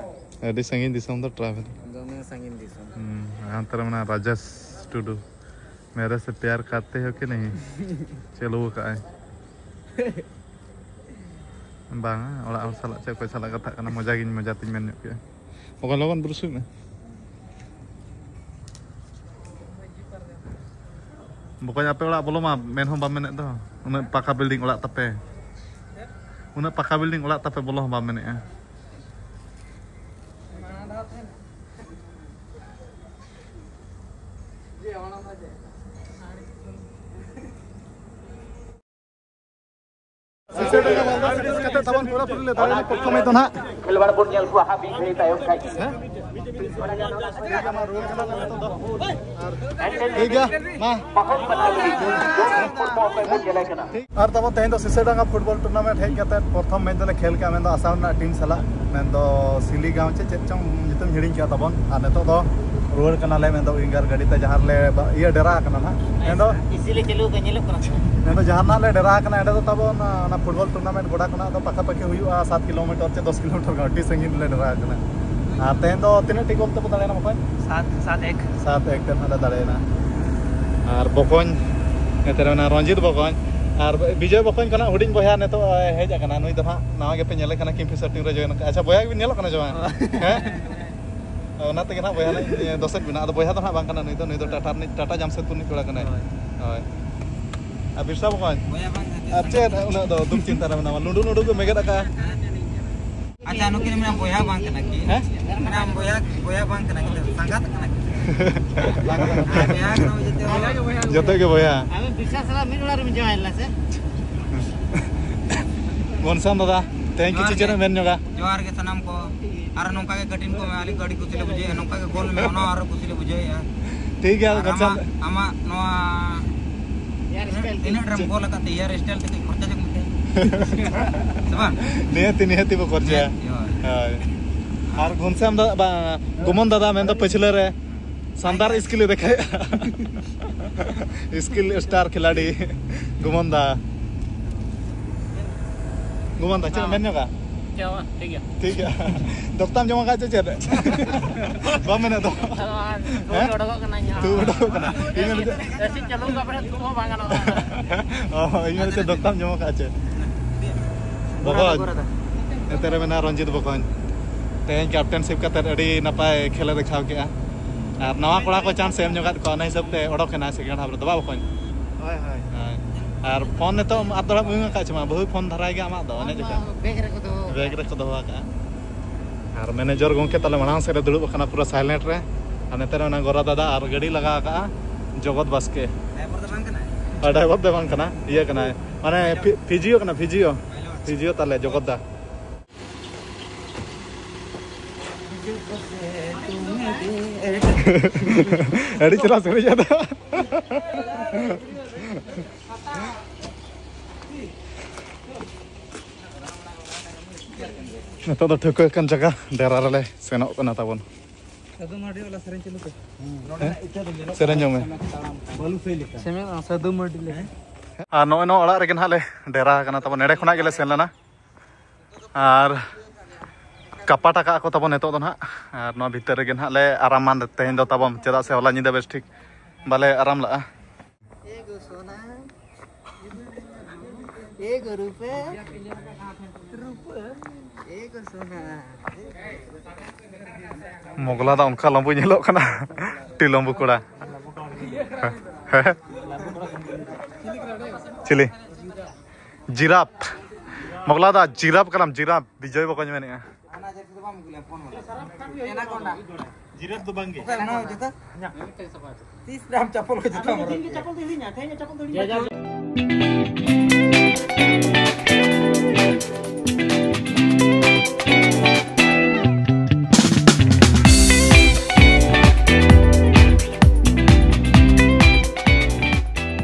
ᱟᱹᱰᱤ ᱥᱟᱺᱜᱤᱧ ᱫᱤᱥᱚᱢ ᱫᱚ travel᱾ ᱫᱚᱢᱮ ᱥᱟᱺᱜᱤᱧ ᱫᱤᱥᱚᱢ᱾ ᱦᱩᱸ, ᱦᱟᱱᱛᱮ ᱨᱮ ᱢᱮᱱᱟᱜᱼᱟ ᱨᱟᱡᱮᱥ ᱴᱩᱰᱩ᱾ मेरे से प्यार करते हो कि नहीं? ᱪᱟᱹᱞᱩ ᱟᱠᱟᱫᱼᱟᱭ᱾ ᱵᱟᱝᱟ, ᱚᱲᱟᱜ ᱦᱚᱲ ᱥᱟᱞᱟᱜ ᱪᱮᱫ ᱚᱠᱚᱭ ᱥᱟᱞᱟᱜ ᱠᱟᱛᱷᱟᱜ ᱠᱟᱱᱟ, ᱢᱚᱡᱟ ᱜᱤᱧ ᱢᱚᱡᱟ ᱛᱤᱧ ᱢᱮᱱ ᱧᱚᱜ ᱠᱮᱜᱼᱟ᱾ ᱵᱚᱠᱚᱧ, ᱞᱚᱜᱚᱱ ᱵᱩᱨᱩᱥᱩᱭ ᱢᱮ᱾ ᱵᱚᱠᱚᱧ, ᱟᱯᱮ ᱚᱲᱟᱜ ᱵᱚᱞᱚ ᱢᱟ ᱢᱮᱱ ᱦᱚᱸ ᱵᱟᱢ ᱢᱮᱱᱮᱫ ᱫᱚ᱾ ᱩᱱᱟᱹᱜ ᱯᱟᱠᱟ building ᱚᱲᱟᱜ ᱛᱟᱯᱮ᱾ ᱩᱱᱟᱹᱜ ᱯᱟᱠᱟ building ᱚᱲᱟᱜ ᱛᱟᱯᱮ, ᱵᱚᱞᱚ ᱦᱚᱸ ᱵᱟᱢ ᱢᱮᱱᱮᱫᱼᱟ᱾ ᱠᱟᱛᱮ ᱛᱟᱵᱚᱱ ᱯᱩᱨᱟᱹ ᱯᱩᱨᱤ ᱞᱮ ᱫᱟᱲᱮᱭᱟᱜᱼᱟ ᱯᱨᱚᱛᱷᱚᱢ ᱫᱚ ᱱᱟᱦᱟᱜ᱾ ᱠᱷᱮᱞᱣᱟᱲ ᱵᱚᱱ ᱧᱮᱞ ᱠᱚᱣᱟ ᱦᱟᱸᱜ ᱢᱤᱫ ᱜᱷᱟᱹᱲᱤ ᱛᱟᱭᱚᱢ ᱠᱷᱟᱡ᱾ ᱦᱮᱸ? ᱴᱷᱤᱠ ᱜᱮᱭᱟ, ᱢᱟ ᱨᱩᱣᱟᱹᱲ ᱠᱟᱱᱟ ᱞᱮ ᱱᱤᱛᱚᱜ ᱫᱚ᱾ ᱟᱨ ᱴᱷᱤᱠ ᱜᱮᱭᱟ, ᱢᱟ᱾ ᱯᱚᱦᱚᱞ ᱵᱟᱱᱟᱣ ᱞᱟᱹᱜᱤᱫ ᱡᱚᱥ ᱯᱷᱩᱴᱵᱚᱞ ᱠᱷᱚᱱ ᱵᱚᱱ ᱧᱮᱞᱮ ᱠᱟᱱᱟ᱾ ᱴᱷᱤᱠ᱾ ᱟᱨ ᱛᱟᱵᱚᱱ ᱛᱮᱦᱮᱧ ᱫᱚ ᱥᱤᱥᱟᱹᱰᱟᱸᱜᱟ ᱯᱷᱩᱴᱵᱚᱞ ᱴᱩᱨᱱᱟᱢᱮᱱᱴ ᱦᱮᱡ ᱠᱟᱛᱮ ᱯᱨᱚᱛᱷᱚᱢ ᱢᱮᱪ ᱫᱚᱞᱮ ᱠᱷᱮᱞ ᱠᱮᱜᱼᱟ, ᱢᱮᱱᱫᱚ ᱟᱥᱟᱢ ᱨᱮᱱᱟᱜ ᱴᱤᱢ ᱥᱟᱞᱟᱜ, ᱢᱮᱱᱫᱚ ᱥᱤᱞᱤᱜᱟᱸᱣ ᱪᱮ ᱪᱮᱫ ᱪᱚᱝ ᱧᱩᱛᱩᱢ ᱦᱤᱲᱤᱧ ᱠᱮᱜᱼᱟ ᱛᱟᱵᱚᱱ᱾ ᱟᱨ ᱱᱤᱛᱚᱜ ᱫᱚ ᱨᱩᱣᱟᱹᱲ ᱠᱟᱱᱟᱞᱮ, ᱢᱮᱱᱫᱚ ᱩᱭᱤᱝᱜᱟᱨ ᱜᱟᱹᱰᱤ ᱛᱮ ᱡᱟᱦᱟᱸ ᱨᱮᱞᱮ ᱵᱟ-, ᱤᱭᱟᱹ ᱰᱮᱨᱟ ᱟᱠᱟᱱᱟ ᱱᱟᱦᱟᱜ᱾ ᱢᱮᱱᱫᱚ ᱮᱥᱤ ᱞᱮ ᱪᱟᱹᱞᱩ ᱟᱠᱟᱫ, ᱧᱮᱞᱚᱜ ᱠᱟᱱᱟ ᱥᱮ? ᱢᱮᱱᱫᱚ ᱡᱟᱦᱟᱸ ᱱᱟᱦᱟᱜ ᱞᱮ ᱰᱮᱨᱟ ᱟᱠᱟᱱᱟ, ᱚᱸᱰᱮ ᱫᱚ ᱛᱟᱵᱚᱱ, ᱚᱱᱟ ᱯᱷᱩᱴᱵᱚᱞ ᱴᱩᱨᱱᱟᱢᱮᱱᱴ ᱜᱚᱰᱟ ᱠᱷᱚᱱᱟᱜ ᱫᱚ ᱯᱟᱠᱟ ᱯᱟᱠᱤ ᱦᱩᱭᱩᱜᱼᱟ ᱥᱟᱛ ᱠᱤᱞᱳᱢᱤᱴᱟᱨ ᱪᱮ ᱫᱚᱥ ᱠᱤᱞᱳᱢᱤᱴᱟᱨ ᱜᱟᱱ, ᱟᱹᱰᱤ ᱥᱟᱺᱜᱤᱧ ᱨᱮᱞᱮ ᱰᱮᱨᱟ ᱟᱠᱟᱱᱟ᱾ ᱟᱨ ᱛᱮᱦᱮᱧ ᱫᱚ ᱛᱤᱱᱟᱹᱜ ᱴᱤ ᱜᱳᱞ ᱛᱮᱵᱚ ᱫᱟᱲᱮᱭᱮᱱᱟ ᱵᱚᱠᱚᱧ? ᱥᱟᱛ, ᱥᱟᱛ ᱮᱠ᱾ ᱥᱟᱛ ᱮᱠ ᱛᱮ ᱱᱟᱦᱟᱜ ᱞᱮ ᱫᱟᱲᱮᱭᱮᱱᱟ᱾ ᱟᱨ ᱵᱚᱠᱚᱧ, ᱱᱚᱛᱮ ᱨᱮ ᱢᱮᱱᱟᱭᱟ ᱨᱚᱧᱡᱤᱛ ᱵᱚᱠᱚᱧ᱾ ᱟᱨ ᱵᱤᱡᱚᱭ ᱵᱚᱠᱚᱧ ᱠᱷᱚᱱᱟᱜ ᱦᱩᱰᱤᱧ ᱵᱚᱭᱦᱟ ᱱᱤᱛᱚᱜ ᱮ ᱦᱮᱡ ᱟᱠᱟᱱᱟ᱾ ᱱᱩᱭ ᱫᱚ ᱦᱟᱸᱜ ᱱᱟᱣᱟ ᱜᱮᱯᱮ ᱧᱮᱞᱮ ᱠᱟᱱᱟ, ᱠᱤᱝᱯᱷᱤᱥᱟᱨ ᱴᱤᱢ ᱨᱮ ᱡᱚᱭᱮᱱ ᱟᱠᱟᱫ᱾ ᱟᱪᱪᱷᱟ, ᱵᱚᱭᱦᱟ ᱜᱮᱵᱤᱱ ᱧᱮᱞᱚᱜ ᱠᱟᱱᱟ ᱥᱮ ᱵᱟᱝ? ᱦᱮᱸ? ᱚᱱᱟ ᱛᱮᱜᱮ ᱱᱟᱦᱟᱜ ᱵᱚᱭᱦᱟ ᱞᱤᱧ ᱫᱚᱥᱮᱫ ᱵᱮᱱᱟ᱾ ᱟᱫᱚ ᱵᱚᱭᱦᱟ ᱫᱚ ᱱᱟᱦᱟᱜ ᱵᱟᱝ ᱠᱟᱱᱟ ᱱᱩᱭ ᱫᱚ, ᱱᱩᱭ ᱫᱚ ᱴᱟᱴᱟ ᱨᱤᱱᱤᱡ, ᱴᱟᱴᱟ ᱡᱟᱢᱥᱮᱫᱽᱯᱩᱨ ᱨᱤᱱᱤᱡ ᱠᱚᱲᱟ ᱠᱟᱱᱟᱭ᱾ ᱦᱳᱭ᱾ ᱦᱳᱭ᱾ ᱟᱨ ᱵᱤᱨᱥᱟ ᱵᱚᱠᱚᱧ? ᱵᱚᱭᱦᱟ ᱵᱟᱝ ᱠᱟᱱᱟ᱾ ᱟᱨ ᱪᱮᱫ ᱩᱱᱟᱹᱜ ᱫᱚ ᱫᱩᱠ ᱪᱤᱱᱛᱟ ᱨᱮ ᱢᱮᱱᱟᱢᱟ? ᱞᱩᱸᱰᱩ ᱞᱩᱸᱰᱩ ᱜᱮ ᱢᱮᱜᱮᱫ ᱟᱠᱟᱫᱼᱟ᱾ ᱟᱪᱪᱷᱟ, ᱱᱩᱠᱤᱱ ᱢᱮᱱᱟ ᱵᱚᱭᱦᱟ ᱵᱟᱝ ᱠᱟᱱᱟ ᱠᱤᱱ᱾ ᱦᱮᱸ? ᱢᱮᱱᱟ ᱵᱚᱭᱦᱟ, ᱵᱚᱭᱦᱟ ᱵᱟᱝ ᱠᱟᱱᱟ ᱠᱤᱱ, ᱥᱟᱸᱜᱟᱛ ᱠᱟᱱᱟ ᱠᱤᱱ᱾ ᱟᱨ ᱵᱚᱭᱦᱟ ᱠᱟᱱᱟ ᱡᱚᱛᱚ ᱦᱚᱲ᱾ ᱡᱚᱛᱚ ᱜᱮ ᱵᱚᱭᱦᱟ᱾ ᱟᱵᱮᱱ ᱵᱤᱨᱥᱟ ᱥᱟᱞᱟᱜ ᱢᱤᱫ ᱚᱲᱟᱜ ᱨᱮᱵᱮᱱ ᱡᱟᱶᱟᱭ ᱞᱮᱱᱟ ᱥᱮ? ᱜᱷᱚᱱᱥᱟᱢ ᱫᱟᱫᱟ, ᱛᱮᱦᱮᱧ ᱠᱤᱪᱷᱩ ᱡᱚᱦᱟᱨ ᱪᱮᱫ ᱜᱮ᱾ ᱮᱢ ᱢᱮᱱ ᱧᱚᱜᱟ? ᱡᱚᱦᱟᱨ ᱜᱮ ᱥᱟᱱᱟᱢ ᱠᱚ᱾ ᱟᱨ ᱱᱚᱝᱠᱟ ᱜᱮ ᱠᱟᱹᱴᱤᱱ ᱠᱚ ᱢᱮ, ᱟᱹᱰᱤ ᱠᱩᱥᱤ ᱞᱮ ᱵᱩᱡᱷᱟᱹᱣᱮᱫᱼᱟ᱾ ᱱᱚᱝᱠᱟ ᱜᱮ ᱜᱳᱞ ᱢᱮ, ᱚᱱᱟ ᱟᱨᱚ ᱠᱩᱥᱤ ᱞᱮ ᱵᱩᱡᱷᱟᱹᱣᱮᱫᱼᱟ᱾ ᱴᱷᱤᱠ ᱜᱮᱭᱟ, ᱟᱨ ᱜᱷᱚᱱᱥᱟᱢ ᱟᱢᱟᱜ, ᱟᱢᱟᱜ ᱱᱚᱣᱟ ᱦᱮᱭᱟᱨ ᱥᱴᱟᱭᱤᱞ ᱛᱤᱱᱟᱹᱜ ᱨᱮᱢ ᱪᱮᱫ? ᱜᱳᱞ ᱟᱠᱟᱫ ᱛᱮ, ᱦᱮᱭᱟᱨ ᱥᱴᱟᱭᱤᱞ ᱛᱮ ᱠᱟᱹᱡ ᱠᱷᱚᱨᱪᱟ ᱧᱚᱜ ᱢᱮᱛᱮ᱾ ᱥᱮ ᱵᱟᱝ? ᱱᱤᱦᱟᱹᱛᱤ, ᱱᱤᱦᱟᱹᱛᱤ ᱵᱚ ᱠᱷᱚᱨᱪᱟᱭᱟ᱾ ᱱᱤᱦᱟᱹᱛᱤ, ᱦᱳᱭ᱾ ᱦᱳᱭ᱾ ᱟᱨ ᱜᱷᱚᱱᱥᱟᱢ ᱫᱟ, ᱵᱟ, ᱜᱩᱢᱚᱱ ᱫᱟᱫᱟ ᱢᱮᱱᱫᱚ ᱯᱟᱹᱪᱷᱞᱟᱹ ᱨᱮ ᱥᱟᱱᱛᱟᱲ ᱥᱠᱤᱞ ᱮ ᱫᱮᱠᱷᱟᱭᱮᱫᱼᱟ᱾ ᱥᱠᱤᱞ ᱥᱴᱟᱨ ᱠᱷᱤᱞᱟᱲᱤ ᱜᱩᱢᱚᱱ ᱫᱟ᱾ ᱜᱩᱢᱚᱱ ᱫᱟ, ᱪᱮᱫ ᱮᱢ ᱢᱮᱱ ᱧᱚᱜᱟ? ᱪᱮᱫ ᱦᱚᱸ ᱵᱟᱝ, ᱴᱷᱤᱠ ᱜᱮᱭᱟ᱾ ᱴᱷᱤᱠ ᱜᱮᱭᱟ᱾ ᱫᱚᱠᱛᱟᱢ ᱡᱚᱢ ᱟᱠᱟᱫ ᱪᱮ ᱪᱮᱫ? ᱵᱟᱢ ᱢᱮᱱᱮᱫ ᱫᱚ? ᱟᱫᱚ ᱟᱨ ᱛᱩ ᱦᱮᱸ? ᱚᱰᱚᱠᱚᱜ ᱠᱟᱱᱟ ᱤᱧᱟᱹᱜ ᱛᱩ ᱦᱚᱸ᱾ ᱚᱰᱚᱠᱚᱜ ᱠᱟᱱᱟ᱾ ᱤᱧ ᱢᱮᱱ ᱮᱥᱤ ᱪᱟᱹᱞᱩ ᱠᱟᱜ ᱯᱚᱨᱮ ᱛᱩ ᱦᱚᱸ ᱵᱟᱝ ᱜᱟᱱᱚᱜᱼᱟ᱾ ᱚ, ᱤᱧ ᱢᱮᱱ ᱪᱮᱫ ᱫᱚᱠᱛᱟᱢ ᱡᱚᱢ ᱟᱠᱟᱫ ᱪᱮ? ᱵᱚᱠᱚᱧ᱾ ᱮᱱᱛᱮ ᱨᱮ ᱢᱮᱱᱟᱭ ᱨᱚᱧᱡᱤᱛ ᱵᱚᱠᱚᱧ᱾ ᱛᱮᱦᱮᱧ ᱠᱮᱯᱴᱮᱱᱥᱤᱯ ᱠᱟᱛᱮ ᱟᱹᱰᱤ ᱱᱟᱯᱟᱭ ᱠᱷᱮᱞ ᱮ ᱫᱮᱠᱷᱟᱣ ᱠᱮᱜᱼᱟ᱾ ᱟᱨ ᱱᱟᱣᱟ ᱠᱚᱲᱟ ᱠᱚ ᱪᱟᱱᱥ ᱮ ᱮᱢ ᱧᱚᱜᱟᱫ ᱠᱚᱣᱟ, ᱚᱱᱟ ᱦᱤᱥᱟᱹᱵ ᱛᱮ ᱚᱰᱚᱠ ᱮᱱᱟ ᱥᱮᱠᱮᱱᱰ ᱦᱟᱯ ᱨᱮᱫᱚ, ᱵᱟ ᱵᱚᱠᱚᱧ? ᱦᱳᱭ, ᱦᱳᱭ᱾ ᱦᱳᱭ᱾ ᱟᱨ ᱯᱷᱳᱱ ᱱᱤᱛᱚᱜ ᱟᱨ ᱫᱚᱦᱲᱟᱢ ᱩᱭᱩᱝ ᱟᱠᱟᱫ ᱪᱮ ᱵᱟᱝ? ᱵᱟᱹᱦᱩᱭ ᱯᱷᱳᱱ ᱫᱷᱟᱨᱟᱭ ᱜᱮᱭᱟ ᱟᱢᱟᱜ ᱫᱚ, ᱮᱱᱮᱡ ᱟᱠᱟᱫ? ᱵᱮᱜᱽ ᱨᱮᱠᱚ ᱫᱚᱦᱚ ᱵᱮᱜᱽ ᱨᱮᱠᱚ ᱫᱚᱦᱚ ᱟᱠᱟᱫᱼᱟ᱾ ᱟᱨ ᱢᱮᱱᱮᱡᱚᱨ ᱜᱚᱢᱠᱮ ᱛᱟᱞᱮ ᱢᱟᱲᱟᱝ ᱥᱮᱫ ᱨᱮ ᱫᱩᱲᱩᱵ ᱟᱠᱟᱱᱟ ᱯᱩᱨᱟᱹ ᱥᱟᱭᱞᱮᱱᱴ ᱨᱮ᱾ ᱟᱨ ᱱᱚᱛᱮ ᱨᱮ ᱚᱱᱟ ᱜᱚᱨᱟ ᱫᱟᱫᱟ ᱟᱨ ᱜᱟᱹᱰᱤ ᱞᱟᱜᱟ ᱟᱠᱟᱫᱼᱟ ᱡᱚᱜᱚᱛ ᱵᱟᱥᱠᱮ᱾ ᱰᱨᱟᱭᱵᱷᱟᱨ ᱫᱚ ᱵᱟᱝ ᱠᱟᱱᱟᱭ? ᱟᱨ ᱰᱨᱟᱭᱵᱷᱟᱨ ᱫᱚ ᱵᱟᱝ ᱠᱟᱱᱟ, ᱤᱭᱟᱹ ᱠᱟᱱᱟᱭ, ᱢᱟᱱᱮ ᱯᱷᱤ-, ᱯᱷᱤᱡᱤᱭᱳ ᱠᱟᱱᱟ, ᱯᱷᱤᱡᱤᱭᱳ᱾ ᱯᱟᱭᱞᱚᱴ᱾ ᱦᱤᱡᱩᱜ ᱛᱟᱞᱮ ᱡᱚᱜᱚᱛ ᱫᱟ᱾ ᱟᱹᱰᱤ ᱪᱮᱦᱨᱟ ᱥᱮᱨᱮᱧ ᱟᱫᱟ᱾ ᱱᱤᱛᱚᱜ ᱫᱚ ᱴᱷᱟᱹᱣᱠᱟᱹ ᱟᱠᱟᱱ ᱡᱟᱭᱜᱟ ᱰᱮᱨᱟ ᱨᱮᱞᱮ ᱥᱮᱱᱚᱜ ᱠᱟᱱᱟ ᱛᱟᱵᱚᱱ᱾ ᱥᱟᱹᱫᱷᱩ ᱢᱟᱨᱰᱤ ᱵᱟᱞᱟ ᱥᱮᱨᱮᱧ ᱪᱟᱹᱞᱩ ᱯᱮ᱾ ᱥᱮᱨᱮᱧ ᱧᱚᱜ ᱢᱮ᱾ ᱵᱟᱹᱞᱩ ᱥᱟᱹᱭ ᱞᱮᱠᱟ᱾ ᱥᱮᱢᱮ ᱥᱟᱹᱫᱷᱩ ᱢᱟᱨᱰᱤ ᱞᱮᱠᱟ᱾ ᱟᱨ ᱱᱚᱜᱼᱚᱭ ᱱᱚᱣᱟ ᱚᱲᱟᱜ ᱨᱮᱜᱮ ᱱᱟᱦᱟᱜ ᱞᱮ ᱰᱮᱨᱟ ᱟᱠᱟᱱᱟ ᱛᱟᱵᱚᱱ᱾ ᱱᱚᱸᱰᱮ ᱠᱷᱚᱱᱟᱜ ᱜᱮᱞᱮ ᱥᱮᱱ ᱞᱮᱱᱟ᱾ ᱟᱨ ᱠᱟᱯᱟᱴ ᱟᱠᱟᱫ ᱠᱚ ᱛᱟᱵᱚᱱ ᱱᱤᱛᱚᱜ ᱫᱚ ᱱᱟᱦᱟᱜ᱾ ᱟᱨ ᱱᱚᱣᱟ ᱵᱷᱤᱛᱟᱹᱨ ᱨᱮᱜᱮ ᱱᱟᱦᱟᱜ ᱞᱮ ᱟᱨᱟᱢᱟ ᱛᱮᱦᱮᱧ ᱫᱚ ᱛᱟᱵᱚᱱ, ᱪᱮᱫᱟᱜ ᱥᱮ ᱦᱚᱞᱟ ᱧᱤᱫᱟᱹ ᱵᱮᱥ ᱴᱷᱤᱠ ᱵᱟᱞᱮ ᱟᱨᱟᱢ ᱞᱟᱜᱼᱟ᱾ ᱮ ᱜᱳ ᱥᱳᱱᱟ, ᱮ ᱜᱳ ᱨᱩᱯᱟᱹ, ᱨᱩᱯᱟᱹ, ᱮ ᱜᱳ ᱥᱳᱱᱟ᱾ ᱢᱚᱜᱽᱞᱟ ᱫᱚ ᱚᱱᱠᱟ ᱞᱚᱢᱵᱩ ᱧᱮᱞᱚᱜ ᱠᱟᱱᱟ᱾ ᱴᱤ ᱞᱚᱢᱵᱩ ᱠᱚᱲᱟ᱾ ᱪᱤᱞᱤ? ᱡᱤᱨᱟᱯ᱾ ᱢᱚᱜᱽᱞᱟ ᱫᱟ, ᱡᱤᱨᱟᱯ ᱠᱟᱱᱟᱢ, ᱡᱤᱨᱟᱯ᱾ ᱵᱤᱡᱚᱭ ᱵᱚᱠᱚᱧ ᱢᱮᱱᱮᱜᱼᱟ᱾ ᱡᱤᱨᱟᱯ ᱫᱚ ᱵᱟᱝ ᱜᱮ᱾ ᱚᱠᱟ ᱚᱱᱟ ᱡᱩᱛᱟᱹ? ᱛᱤᱥ ᱨᱮ ᱟᱢ ᱪᱟᱯᱚᱞ ᱠᱚ ᱡᱩᱛᱟᱹ ᱦᱚᱨᱚᱜ? ᱛᱮᱦᱮᱧ ᱪᱟᱯᱚᱞ ᱫᱚ ᱦᱤᱲᱤᱧᱟ, ᱛᱮᱦᱮᱧ ᱪᱟᱯᱚᱞ ᱫᱚ ᱦᱤᱲᱤᱧᱟ᱾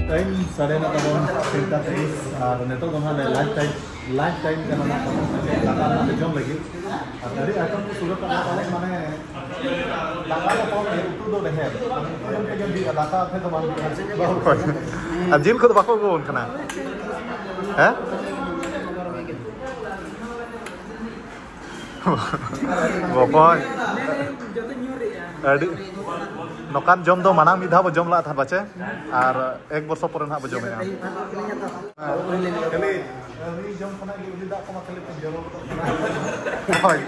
ᱴᱟᱭᱤᱢ ᱥᱟᱰᱮ ᱱᱟ ᱛᱟᱵᱚᱱ ᱛᱤᱱᱴᱟ ᱛᱤᱨᱤᱥ, ᱟᱨ ᱱᱤᱛᱚᱜ ᱫᱚ ᱱᱟᱦᱟᱜ ᱞᱮ ᱞᱟᱧᱪ ᱴᱟᱭᱤᱢ, ᱞᱟᱧᱪ ᱴᱟᱭᱤᱢ ᱠᱟᱱᱟ ᱱᱟᱦᱟᱜ ᱛᱟᱵᱚᱱ᱾ ᱫᱟᱠᱟ ᱱᱟᱦᱟᱜ ᱞᱮ ᱡᱚᱢ ᱞᱟᱹᱜᱤᱫ᱾ ᱟᱨ ᱟᱹᱰᱤ ᱟᱭᱴᱮᱢ ᱠᱚ ᱥᱩᱨ ᱠᱟᱜ ᱛᱟᱵᱚᱱ, ᱢᱟᱱᱮ ᱫᱟᱠᱟ ᱫᱚ ᱠᱚᱢ ᱜᱮ, ᱩᱛᱩ ᱫᱚ ᱰᱷᱮᱨ᱾ ᱢᱟᱱᱮ ᱩᱛᱩ ᱡᱚᱢ ᱛᱮᱜᱮ ᱵᱤᱜᱼᱟ, ᱫᱟᱠᱟ ᱟᱯᱮ ᱫᱚ ᱵᱟᱝ ᱵᱤᱜᱼᱟ᱾ ᱦᱳᱭ᱾ ᱟᱨ ᱡᱤᱞ ᱠᱚᱫᱚ ᱵᱟᱠᱚ ᱟᱹᱜᱩ ᱟᱵᱚᱱ ᱠᱟᱱᱟ᱾ ᱦᱮᱸ? ᱵᱚᱠᱚᱧ᱾ ᱟᱹᱰᱤ ᱱᱚᱝᱠᱟᱱ ᱡᱚᱢ ᱫᱚ ᱢᱟᱲᱟᱝ ᱢᱤᱫ ᱫᱷᱟᱣ ᱵᱚ ᱡᱚᱢ ᱞᱟᱜ ᱛᱟᱦᱮᱸᱫ ᱯᱟᱪᱮ, ᱟᱨ ᱮᱠ ᱵᱚᱨᱥᱚ ᱯᱚᱨᱮ ᱱᱟᱦᱟᱜ ᱵᱚ ᱡᱚᱢᱮᱜᱼᱟ᱾ ᱠᱷᱟᱹᱞᱤ ᱩᱱᱤ ᱡᱚᱢ ᱠᱷᱚᱱᱟᱜ ᱜᱮ ᱩᱞᱤ ᱫᱟᱜ ᱠᱚᱢᱟ ᱠᱷᱟᱹᱞᱤ ᱯᱮ ᱡᱚᱨᱚ ᱜᱚᱫᱚᱜ ᱠᱟᱱᱟ᱾ ᱦᱳᱭ᱾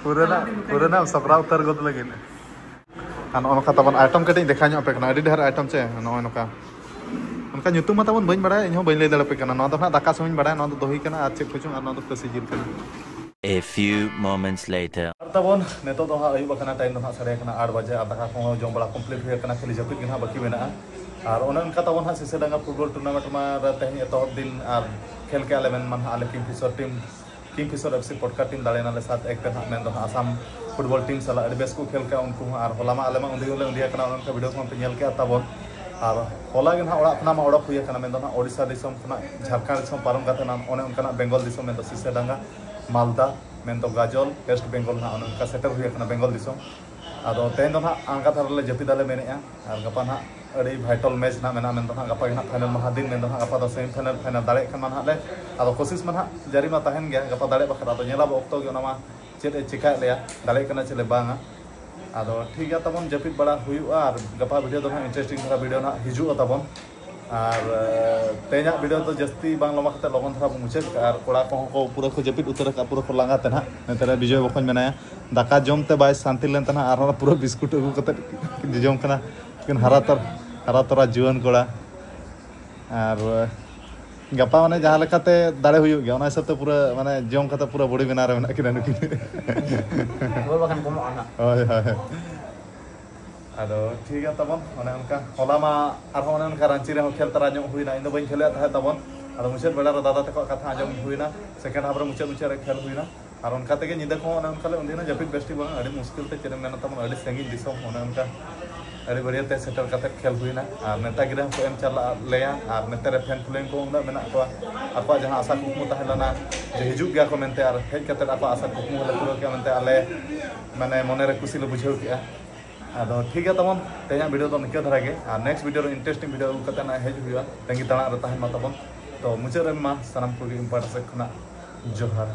ᱯᱩᱨᱟᱹ ᱱᱟᱜ, ᱯᱩᱨᱟᱹ ᱱᱟᱜ ᱥᱚᱠᱨᱟ ᱩᱛᱟᱹᱨ ᱜᱚᱫ ᱞᱟᱹᱜᱤᱫ᱾ ᱟᱨ ᱱᱚᱜᱼᱚ ᱱᱚᱝᱠᱟ ᱛᱟᱵᱚᱱ ᱟᱭᱴᱮᱢ ᱠᱟᱹᱴᱤᱡ ᱤᱧ ᱫᱮᱠᱷᱟᱣ ᱧᱚᱜ ᱟᱯᱮ ᱠᱟᱱᱟ, ᱟᱹᱰᱤ ᱰᱷᱮᱨ ᱟᱭᱴᱮᱢ ᱪᱮ, ᱱᱚᱜᱼᱚᱭ ᱱᱚᱝᱠᱟ᱾ ᱚᱱᱠᱟ ᱧᱩᱛᱩᱢ ᱢᱟ ᱛᱟᱵᱚᱱ ᱵᱟᱹᱧ ᱵᱟᱲᱟᱭᱟ, ᱤᱧ ᱦᱚᱸ ᱵᱟᱹᱧ ᱞᱟᱹᱭ ᱫᱟᱲᱮ ᱟᱯᱮ ᱠᱟᱱᱟ᱾ ᱱᱚᱣᱟ ᱫᱚ ᱱᱟᱦᱟᱜ ᱫᱟᱠᱟ ᱥᱩᱢᱩᱝ ᱤᱧ ᱵᱟᱲᱟᱭᱟ, ᱱᱚᱣᱟ ᱫᱚ ᱫᱚᱦᱤ ᱠᱟᱱᱟ ᱟᱨ ᱪᱮᱫ ᱠᱚᱪᱚᱝ, ᱟᱨ ᱱᱚᱣᱟ ᱫᱚ ᱠᱷᱟᱹᱥᱤ ᱡᱤᱞ ᱠᱟᱱᱟ᱾ A few moments later. ᱟᱨ ᱛᱟᱵᱚᱱ ᱱᱤᱛᱚᱜ ᱫᱚ ᱦᱟᱸᱜ ᱟᱹᱭᱩᱵ ᱟᱠᱟᱱᱟ, ᱴᱟᱭᱤᱢ ᱫᱚ ᱦᱟᱸᱜ ᱥᱟᱲᱮ ᱟᱠᱟᱱᱟ ᱟᱴ ᱵᱟᱡᱮ, ᱟᱨ ᱫᱟᱠᱟ ᱠᱚᱦᱚᱸ ᱡᱚᱢ ᱵᱟᱲᱟ ᱠᱚᱢᱯᱞᱤᱴ ᱦᱩᱭ ᱟᱠᱟᱱᱟ, ᱠᱷᱟᱹᱞᱤ ᱡᱟᱹᱯᱤᱫ ᱜᱮ ᱦᱟᱸᱜ ᱵᱟᱹᱠᱤ ᱢᱮᱱᱟᱜᱼᱟ᱾ ᱟᱨ ᱚᱱᱮ ᱚᱱᱠᱟ ᱛᱟᱵᱚᱱ ᱦᱟᱸᱜ ᱥᱤᱥᱟᱹᱰᱟᱸᱜᱟ ᱯᱷᱩᱴᱵᱚᱞ ᱴᱩᱨᱱᱟᱢᱮᱱᱴ ᱢᱟ ᱨᱮ ᱛᱮᱦᱮᱧ ᱮᱛᱚᱦᱚᱵ ᱫᱤᱱ, ᱟᱨ ᱠᱷᱮᱞ ᱠᱮᱜᱼᱟ ᱞᱮ ᱢᱮᱱ ᱢᱟ ᱦᱟᱸᱜ ᱟᱞᱮ Kingfisher team, Kingfisher F C ᱯᱚᱴᱠᱟ team ᱫᱟᱲᱮᱭᱮᱱᱟᱞᱮ ᱥᱟᱛ ᱮᱠ ᱛᱮ ᱦᱟᱸᱜ, ᱢᱮᱱᱫᱚ ᱦᱟᱸᱜ ᱟᱥᱟᱢ ᱯᱷᱩᱴᱵᱚᱞ ᱴᱤᱢ ᱥᱟᱞᱟᱜ ᱟᱹᱰᱤ ᱵᱮᱥ ᱠᱚ ᱠᱷᱮᱞ ᱠᱮᱜᱼᱟ ᱩᱱᱠᱩ ᱦᱚᱸ᱾ ᱟᱨ ᱦᱚᱞᱟ ᱢᱟ ᱟᱞᱮ ᱢᱟ ᱩᱸᱰᱤ ᱦᱚᱸᱞᱮ ᱩᱸᱰᱤ ᱟᱠᱟᱱᱟ, ᱚᱱᱮ ᱚᱱᱠᱟ ᱵᱷᱤᱰᱤᱭᱳ ᱠᱚᱦᱚᱸ ᱯᱮ ᱧᱮᱞ ᱠᱮᱜᱼᱟ ᱛᱟᱵᱚᱱ᱾ ᱟᱨ ᱦᱚᱞᱟ ᱜᱮ ᱱᱟᱦᱟᱜ ᱚᱲᱟᱜ ᱠᱷᱚᱱᱟᱜ ᱢᱟ ᱚᱰᱚᱠ ᱦᱩᱭ ᱟᱠᱟᱱᱟ, ᱢᱮᱱᱫᱚ ᱱᱟᱦᱟᱜ ᱳᱰᱤᱥᱟ ᱫᱤᱥᱚᱢ ᱠᱷᱚᱱᱟᱜ ᱡᱷᱟᱲᱠᱷᱚᱸᱰ ᱫᱤᱥᱚᱢ ᱯᱟᱨᱚᱢ ᱠᱟᱛᱮ ᱱᱟᱜ ᱚᱱᱮ ᱚᱱᱠᱟᱱᱟᱜ ᱵᱮᱝᱜᱚᱞ ᱫᱤᱥᱚᱢ, ᱢᱮᱱᱫᱚ ᱥᱤᱥᱟᱹᱰᱟᱸᱜᱟ, ᱢᱟᱞᱫᱟ, ᱢᱮᱱᱫᱚ ᱜᱟᱡᱚᱞ, ᱳᱭᱮᱥᱴ ᱵᱮᱝᱜᱚᱞ ᱱᱟᱦᱟᱜ ᱚᱱᱮ ᱚᱱᱠᱟ ᱥᱮᱴᱮᱨ ᱦᱩᱭ ᱟᱠᱟᱱᱟ ᱵᱮᱝᱜᱚᱞ ᱫᱤᱥᱚᱢ᱾ ᱟᱫᱚ ᱛᱮᱦᱮᱧ ᱫᱚ ᱱᱟᱦᱟᱜ ᱟᱬᱜᱟ ᱫᱷᱟᱨᱟ ᱞᱮ ᱡᱟᱹᱯᱤᱫᱟᱞᱮ ᱢᱮᱱᱮᱫᱼᱟ, ᱟᱨ ᱜᱟᱯᱟ ᱱᱟᱦᱟᱜ ᱟᱹᱰᱤ ᱵᱷᱟᱭᱴᱟᱞ ᱢᱮᱪ ᱱᱟᱦᱟᱜ ᱢᱮᱱᱟᱜᱼᱟ, ᱢᱮᱱᱫᱚ ᱱᱟᱦᱟᱜ ᱜᱟᱯᱟ ᱜᱮ ᱱᱟᱦᱟᱜ ᱯᱷᱟᱭᱱᱟᱞ ᱢᱟᱦᱟ ᱫᱤᱱ, ᱢᱮᱱᱫᱚ ᱱᱟᱦᱟᱜ ᱜᱟᱯᱟ ᱫᱚ ᱥᱮᱢᱤ ᱯᱷᱟᱭᱱᱟᱞ, ᱯᱷᱟᱭᱱᱟᱞ ᱫᱟᱲᱮᱭᱟᱜ ᱠᱷᱟᱱ ᱢᱟ ᱱᱟᱦᱟᱜ ᱞᱮ, ᱟᱫᱚ ᱠᱳᱥᱤᱥ ᱢᱟ ᱱᱟᱦᱟᱜ ᱡᱟᱹᱨᱤ ᱢᱟ ᱛᱟᱦᱮᱱ ᱜᱮᱭᱟ, ᱜᱟᱯᱟ ᱫᱟᱲᱮᱭᱟᱜ ᱵᱟᱠᱷᱨᱟ᱾ ᱟᱫᱚ ᱧᱮᱞᱟᱵᱚ ᱚᱠᱛᱚ ᱜᱮ ᱚᱱᱟ ᱢᱟ ᱪᱮᱫ ᱮ ᱪᱮᱠᱟᱭᱮᱫ ᱞᱮᱭᱟ, ᱫᱟᱲᱮᱭᱟᱜ ᱠᱟᱱᱟ ᱪᱮ ᱞᱮ ᱵᱟᱝᱟ᱾ ᱟᱫᱚ ᱴᱷᱤᱠ ᱜᱮᱭᱟ ᱛᱟᱵᱚᱱ, ᱡᱟᱹᱯᱤᱫ ᱵᱟᱲᱟ ᱦᱩᱭᱩᱜᱼᱟ, ᱟᱨ ᱜᱟᱯᱟ ᱵᱷᱤᱰᱤᱭᱳ ᱫᱚ ᱱᱟᱦᱟᱜ ᱤᱱᱴᱟᱨᱮᱥᱴᱤᱝ ᱫᱷᱟᱨᱟ ᱵᱷᱤᱰᱤᱭᱳ ᱱᱟᱦᱟᱜ ᱦᱤᱡᱩᱜᱼᱟ ᱛᱟᱵᱚᱱ᱾ ᱟᱨ ᱮ, ᱛᱮᱦᱮᱧᱟᱜ ᱵᱷᱤᱰᱤᱭᱳ ᱫᱚ ᱡᱟᱹᱥᱛᱤ ᱵᱟᱝ ᱞᱚᱢᱵᱟ ᱠᱟᱛᱮ ᱞᱚᱜᱚᱱ ᱫᱷᱟᱨᱟ ᱵᱚᱱ ᱢᱩᱪᱟᱹᱫ ᱠᱟᱜᱼᱟ, ᱟᱨ ᱠᱚᱲᱟ ᱠᱚᱦᱚᱸ ᱠᱚ ᱯᱩᱨᱟᱹ ᱠᱚ ᱡᱟᱹᱯᱤᱫ ᱩᱛᱟᱹᱨ ᱟᱠᱟᱫᱼᱟ, ᱯᱩᱨᱟᱹ ᱠᱚ ᱞᱟᱸᱜᱟ ᱛᱮ ᱱᱟᱦᱟᱜ᱾ ᱱᱚᱛᱮ ᱨᱮ ᱵᱤᱡᱚᱭ ᱵᱚᱠᱚᱧ ᱢᱮᱱᱟᱭᱟ, ᱫᱟᱠᱟ ᱡᱚᱢ ᱛᱮ ᱵᱟᱭ ᱥᱟᱱᱛᱤ ᱞᱮᱱ ᱛᱟᱦᱮᱱᱟ, ᱟᱨᱦᱚᱸ ᱯᱩᱨᱟᱹ ᱵᱤᱥᱠᱩᱴ ᱟᱹᱜᱩ ᱠᱟᱛᱮ ᱡᱚᱡᱚᱢ ᱠᱟᱱᱟ᱾ ᱠᱤᱱ ᱦᱟᱨᱟ ᱛᱚᱨ-, ᱦᱟᱨᱟ ᱛᱚᱨᱟ ᱡᱩᱣᱟᱹᱱ ᱠᱚᱲᱟ᱾ ᱟᱨ ᱜᱟᱯᱟ ᱢᱟᱱᱮ ᱡᱟᱦᱟᱸ ᱞᱮᱠᱟᱛᱮ ᱫᱟᱲᱮ ᱦᱩᱭᱩᱜ ᱜᱮᱭᱟ, ᱚᱱᱟ ᱦᱤᱥᱟᱹᱵ ᱛᱮ ᱯᱩᱨᱟᱹ ᱢᱟᱱᱮ ᱡᱚᱢ ᱠᱟᱛᱮ ᱯᱩᱨᱟᱹ ᱵᱚᱰᱤ ᱵᱮᱱᱟᱣ ᱨᱮ ᱢᱮᱱᱟᱜ ᱠᱤᱱᱟ ᱱᱩᱠᱤᱱ᱾ ᱦᱳᱭ, ᱵᱟᱠᱷᱟᱱ ᱠᱚᱢᱚᱜᱼᱟ ᱱᱟᱜ᱾ ᱦᱳᱭ, ᱦᱳᱭ᱾ ᱟᱫᱚ ᱴᱷᱤᱠ ᱜᱮᱭᱟ ᱛᱟᱵᱚᱱ, ᱚᱱᱮ ᱚᱱᱠᱟ ᱦᱚᱞᱟ ᱢᱟ ᱟᱨᱦᱚᱸ ᱚᱱᱮ ᱚᱱᱠᱟ ᱨᱟᱺᱪᱤ ᱨᱮᱦᱚᱸ ᱠᱷᱮᱞ ᱛᱟᱨᱟ ᱧᱚᱜ ᱦᱩᱭᱱᱟ, ᱤᱧ ᱫᱚ ᱵᱟᱹᱧ ᱠᱷᱮᱞᱮᱫ ᱛᱟᱦᱮᱸᱫ ᱛᱟᱵᱚᱱ᱾ ᱟᱫᱚ ᱢᱩᱪᱟᱹᱫ ᱵᱮᱲᱟ ᱨᱮ ᱫᱟᱫᱟ ᱛᱟᱠᱚᱣᱟᱜ ᱠᱟᱛᱷᱟ ᱟᱸᱡᱚᱢ ᱦᱩᱭᱱᱟ, ᱥᱮᱠᱮᱱᱰ ᱦᱟᱯ ᱨᱮ ᱢᱩᱪᱟᱹᱫ ᱢᱩᱪᱟᱹᱫ ᱨᱮ ᱠᱷᱮᱞ ᱦᱩᱭᱱᱟ᱾ ᱟᱨ ᱚᱱᱠᱟ ᱛᱮᱜᱮ ᱧᱤᱫᱟᱹ ᱠᱚᱦᱚᱸ ᱚᱱᱮ ᱚᱱᱠᱟ ᱞᱮ ᱩᱸᱰᱤᱭᱮᱱᱟ, ᱡᱟᱹᱯᱤᱫ ᱵᱮᱥ ᱴᱷᱤᱠ ᱵᱟᱝ, ᱟᱹᱰᱤ ᱢᱩᱥᱠᱤᱞ ᱛᱮ ᱪᱮᱫ ᱮᱢ ᱢᱮᱱᱟ ᱛᱟᱵᱚᱱ, ᱟᱹᱰᱤ ᱥᱟᱺᱜᱤᱧ ᱫᱤᱥᱚᱢ, ᱚᱱᱮ ᱚᱱᱠᱟ ᱟᱹᱰᱤ ᱵᱟᱹᱲᱤᱭᱟᱹ ᱛᱮ ᱥᱮᱴᱮᱨ ᱠᱟᱛᱮ ᱠᱷᱮᱞ ᱦᱩᱭᱱᱟ᱾ ᱟᱨ ᱱᱮᱛᱟ ᱜᱤᱫᱽᱨᱟᱹ ᱦᱚᱸᱠᱚ ᱮᱢ ᱪᱟᱞᱟᱜ ᱞᱮᱭᱟ, ᱟᱨ ᱱᱮᱛᱟ ᱨᱮ ᱯᱷᱮᱱ ᱯᱷᱚᱞᱳᱭᱤᱝ ᱠᱚ ᱩᱱᱟᱹᱜ ᱢᱮᱱᱟᱜ ᱠᱚᱣᱟ, ᱟᱠᱚᱣᱟᱜ ᱡᱟᱦᱟᱸ ᱟᱥᱟ ᱠᱩᱠᱢᱩ ᱛᱟᱦᱮᱸ ᱞᱮᱱᱟ ᱡᱮ ᱦᱤᱡᱩᱜ ᱜᱮᱭᱟ ᱠᱚ ᱢᱮᱱᱛᱮ, ᱟᱨ ᱦᱮᱡ ᱠᱟᱛᱮ ᱟᱠᱚᱣᱟᱜ ᱟᱥᱟ ᱠᱩᱠᱢᱩ ᱦᱚᱸᱞᱮ ᱯᱩᱨᱟᱹᱣ ᱠᱮᱜᱼᱟ ᱢᱮᱱᱛᱮ ᱟᱞᱮ ᱢᱟᱱᱮ ᱢᱚᱱᱮ ᱨᱮ ᱠᱩᱥᱤ ᱞᱮ ᱵᱩᱡᱷᱟᱹᱣ ᱠᱮᱜᱼᱟ᱾ ᱟᱫᱚ ᱴᱷᱤᱠ ᱜᱮᱭᱟ ᱛᱟᱵᱚᱱ, ᱛᱮᱦᱮᱧᱟᱜ ᱵᱷᱤᱰᱤᱭᱳ ᱫᱚ ᱱᱤᱝᱠᱟᱹ ᱫᱷᱟᱨᱟ ᱜᱮ, ᱟᱨ ᱱᱮᱠᱥᱴ ᱵᱷᱤᱰᱤᱭᱳ ᱨᱮ ᱤᱱᱴᱟᱨᱮᱥᱴᱤᱝ ᱵᱷᱤᱰᱤᱭᱳ ᱟᱹᱜᱩ ᱠᱟᱛᱮ ᱱᱟᱜ ᱦᱮᱡ ᱦᱩᱭᱩᱜᱼᱟ, ᱛᱟᱺᱜᱤ ᱛᱟᱲᱟᱜ ᱨᱮ ᱛᱟᱦᱮᱱ ᱢᱟ ᱛᱟᱵᱚᱱ᱾ ᱛᱚ ᱢᱩᱪᱟᱹᱫ ᱨᱮ ᱢᱟ ᱥᱟᱱᱟᱢ ᱠᱚᱜᱮ ᱤᱧ ᱯᱟᱦᱴᱟ ᱥᱮᱫ ᱠᱷᱚᱱᱟᱜ ᱡᱚᱦᱟᱨ᱾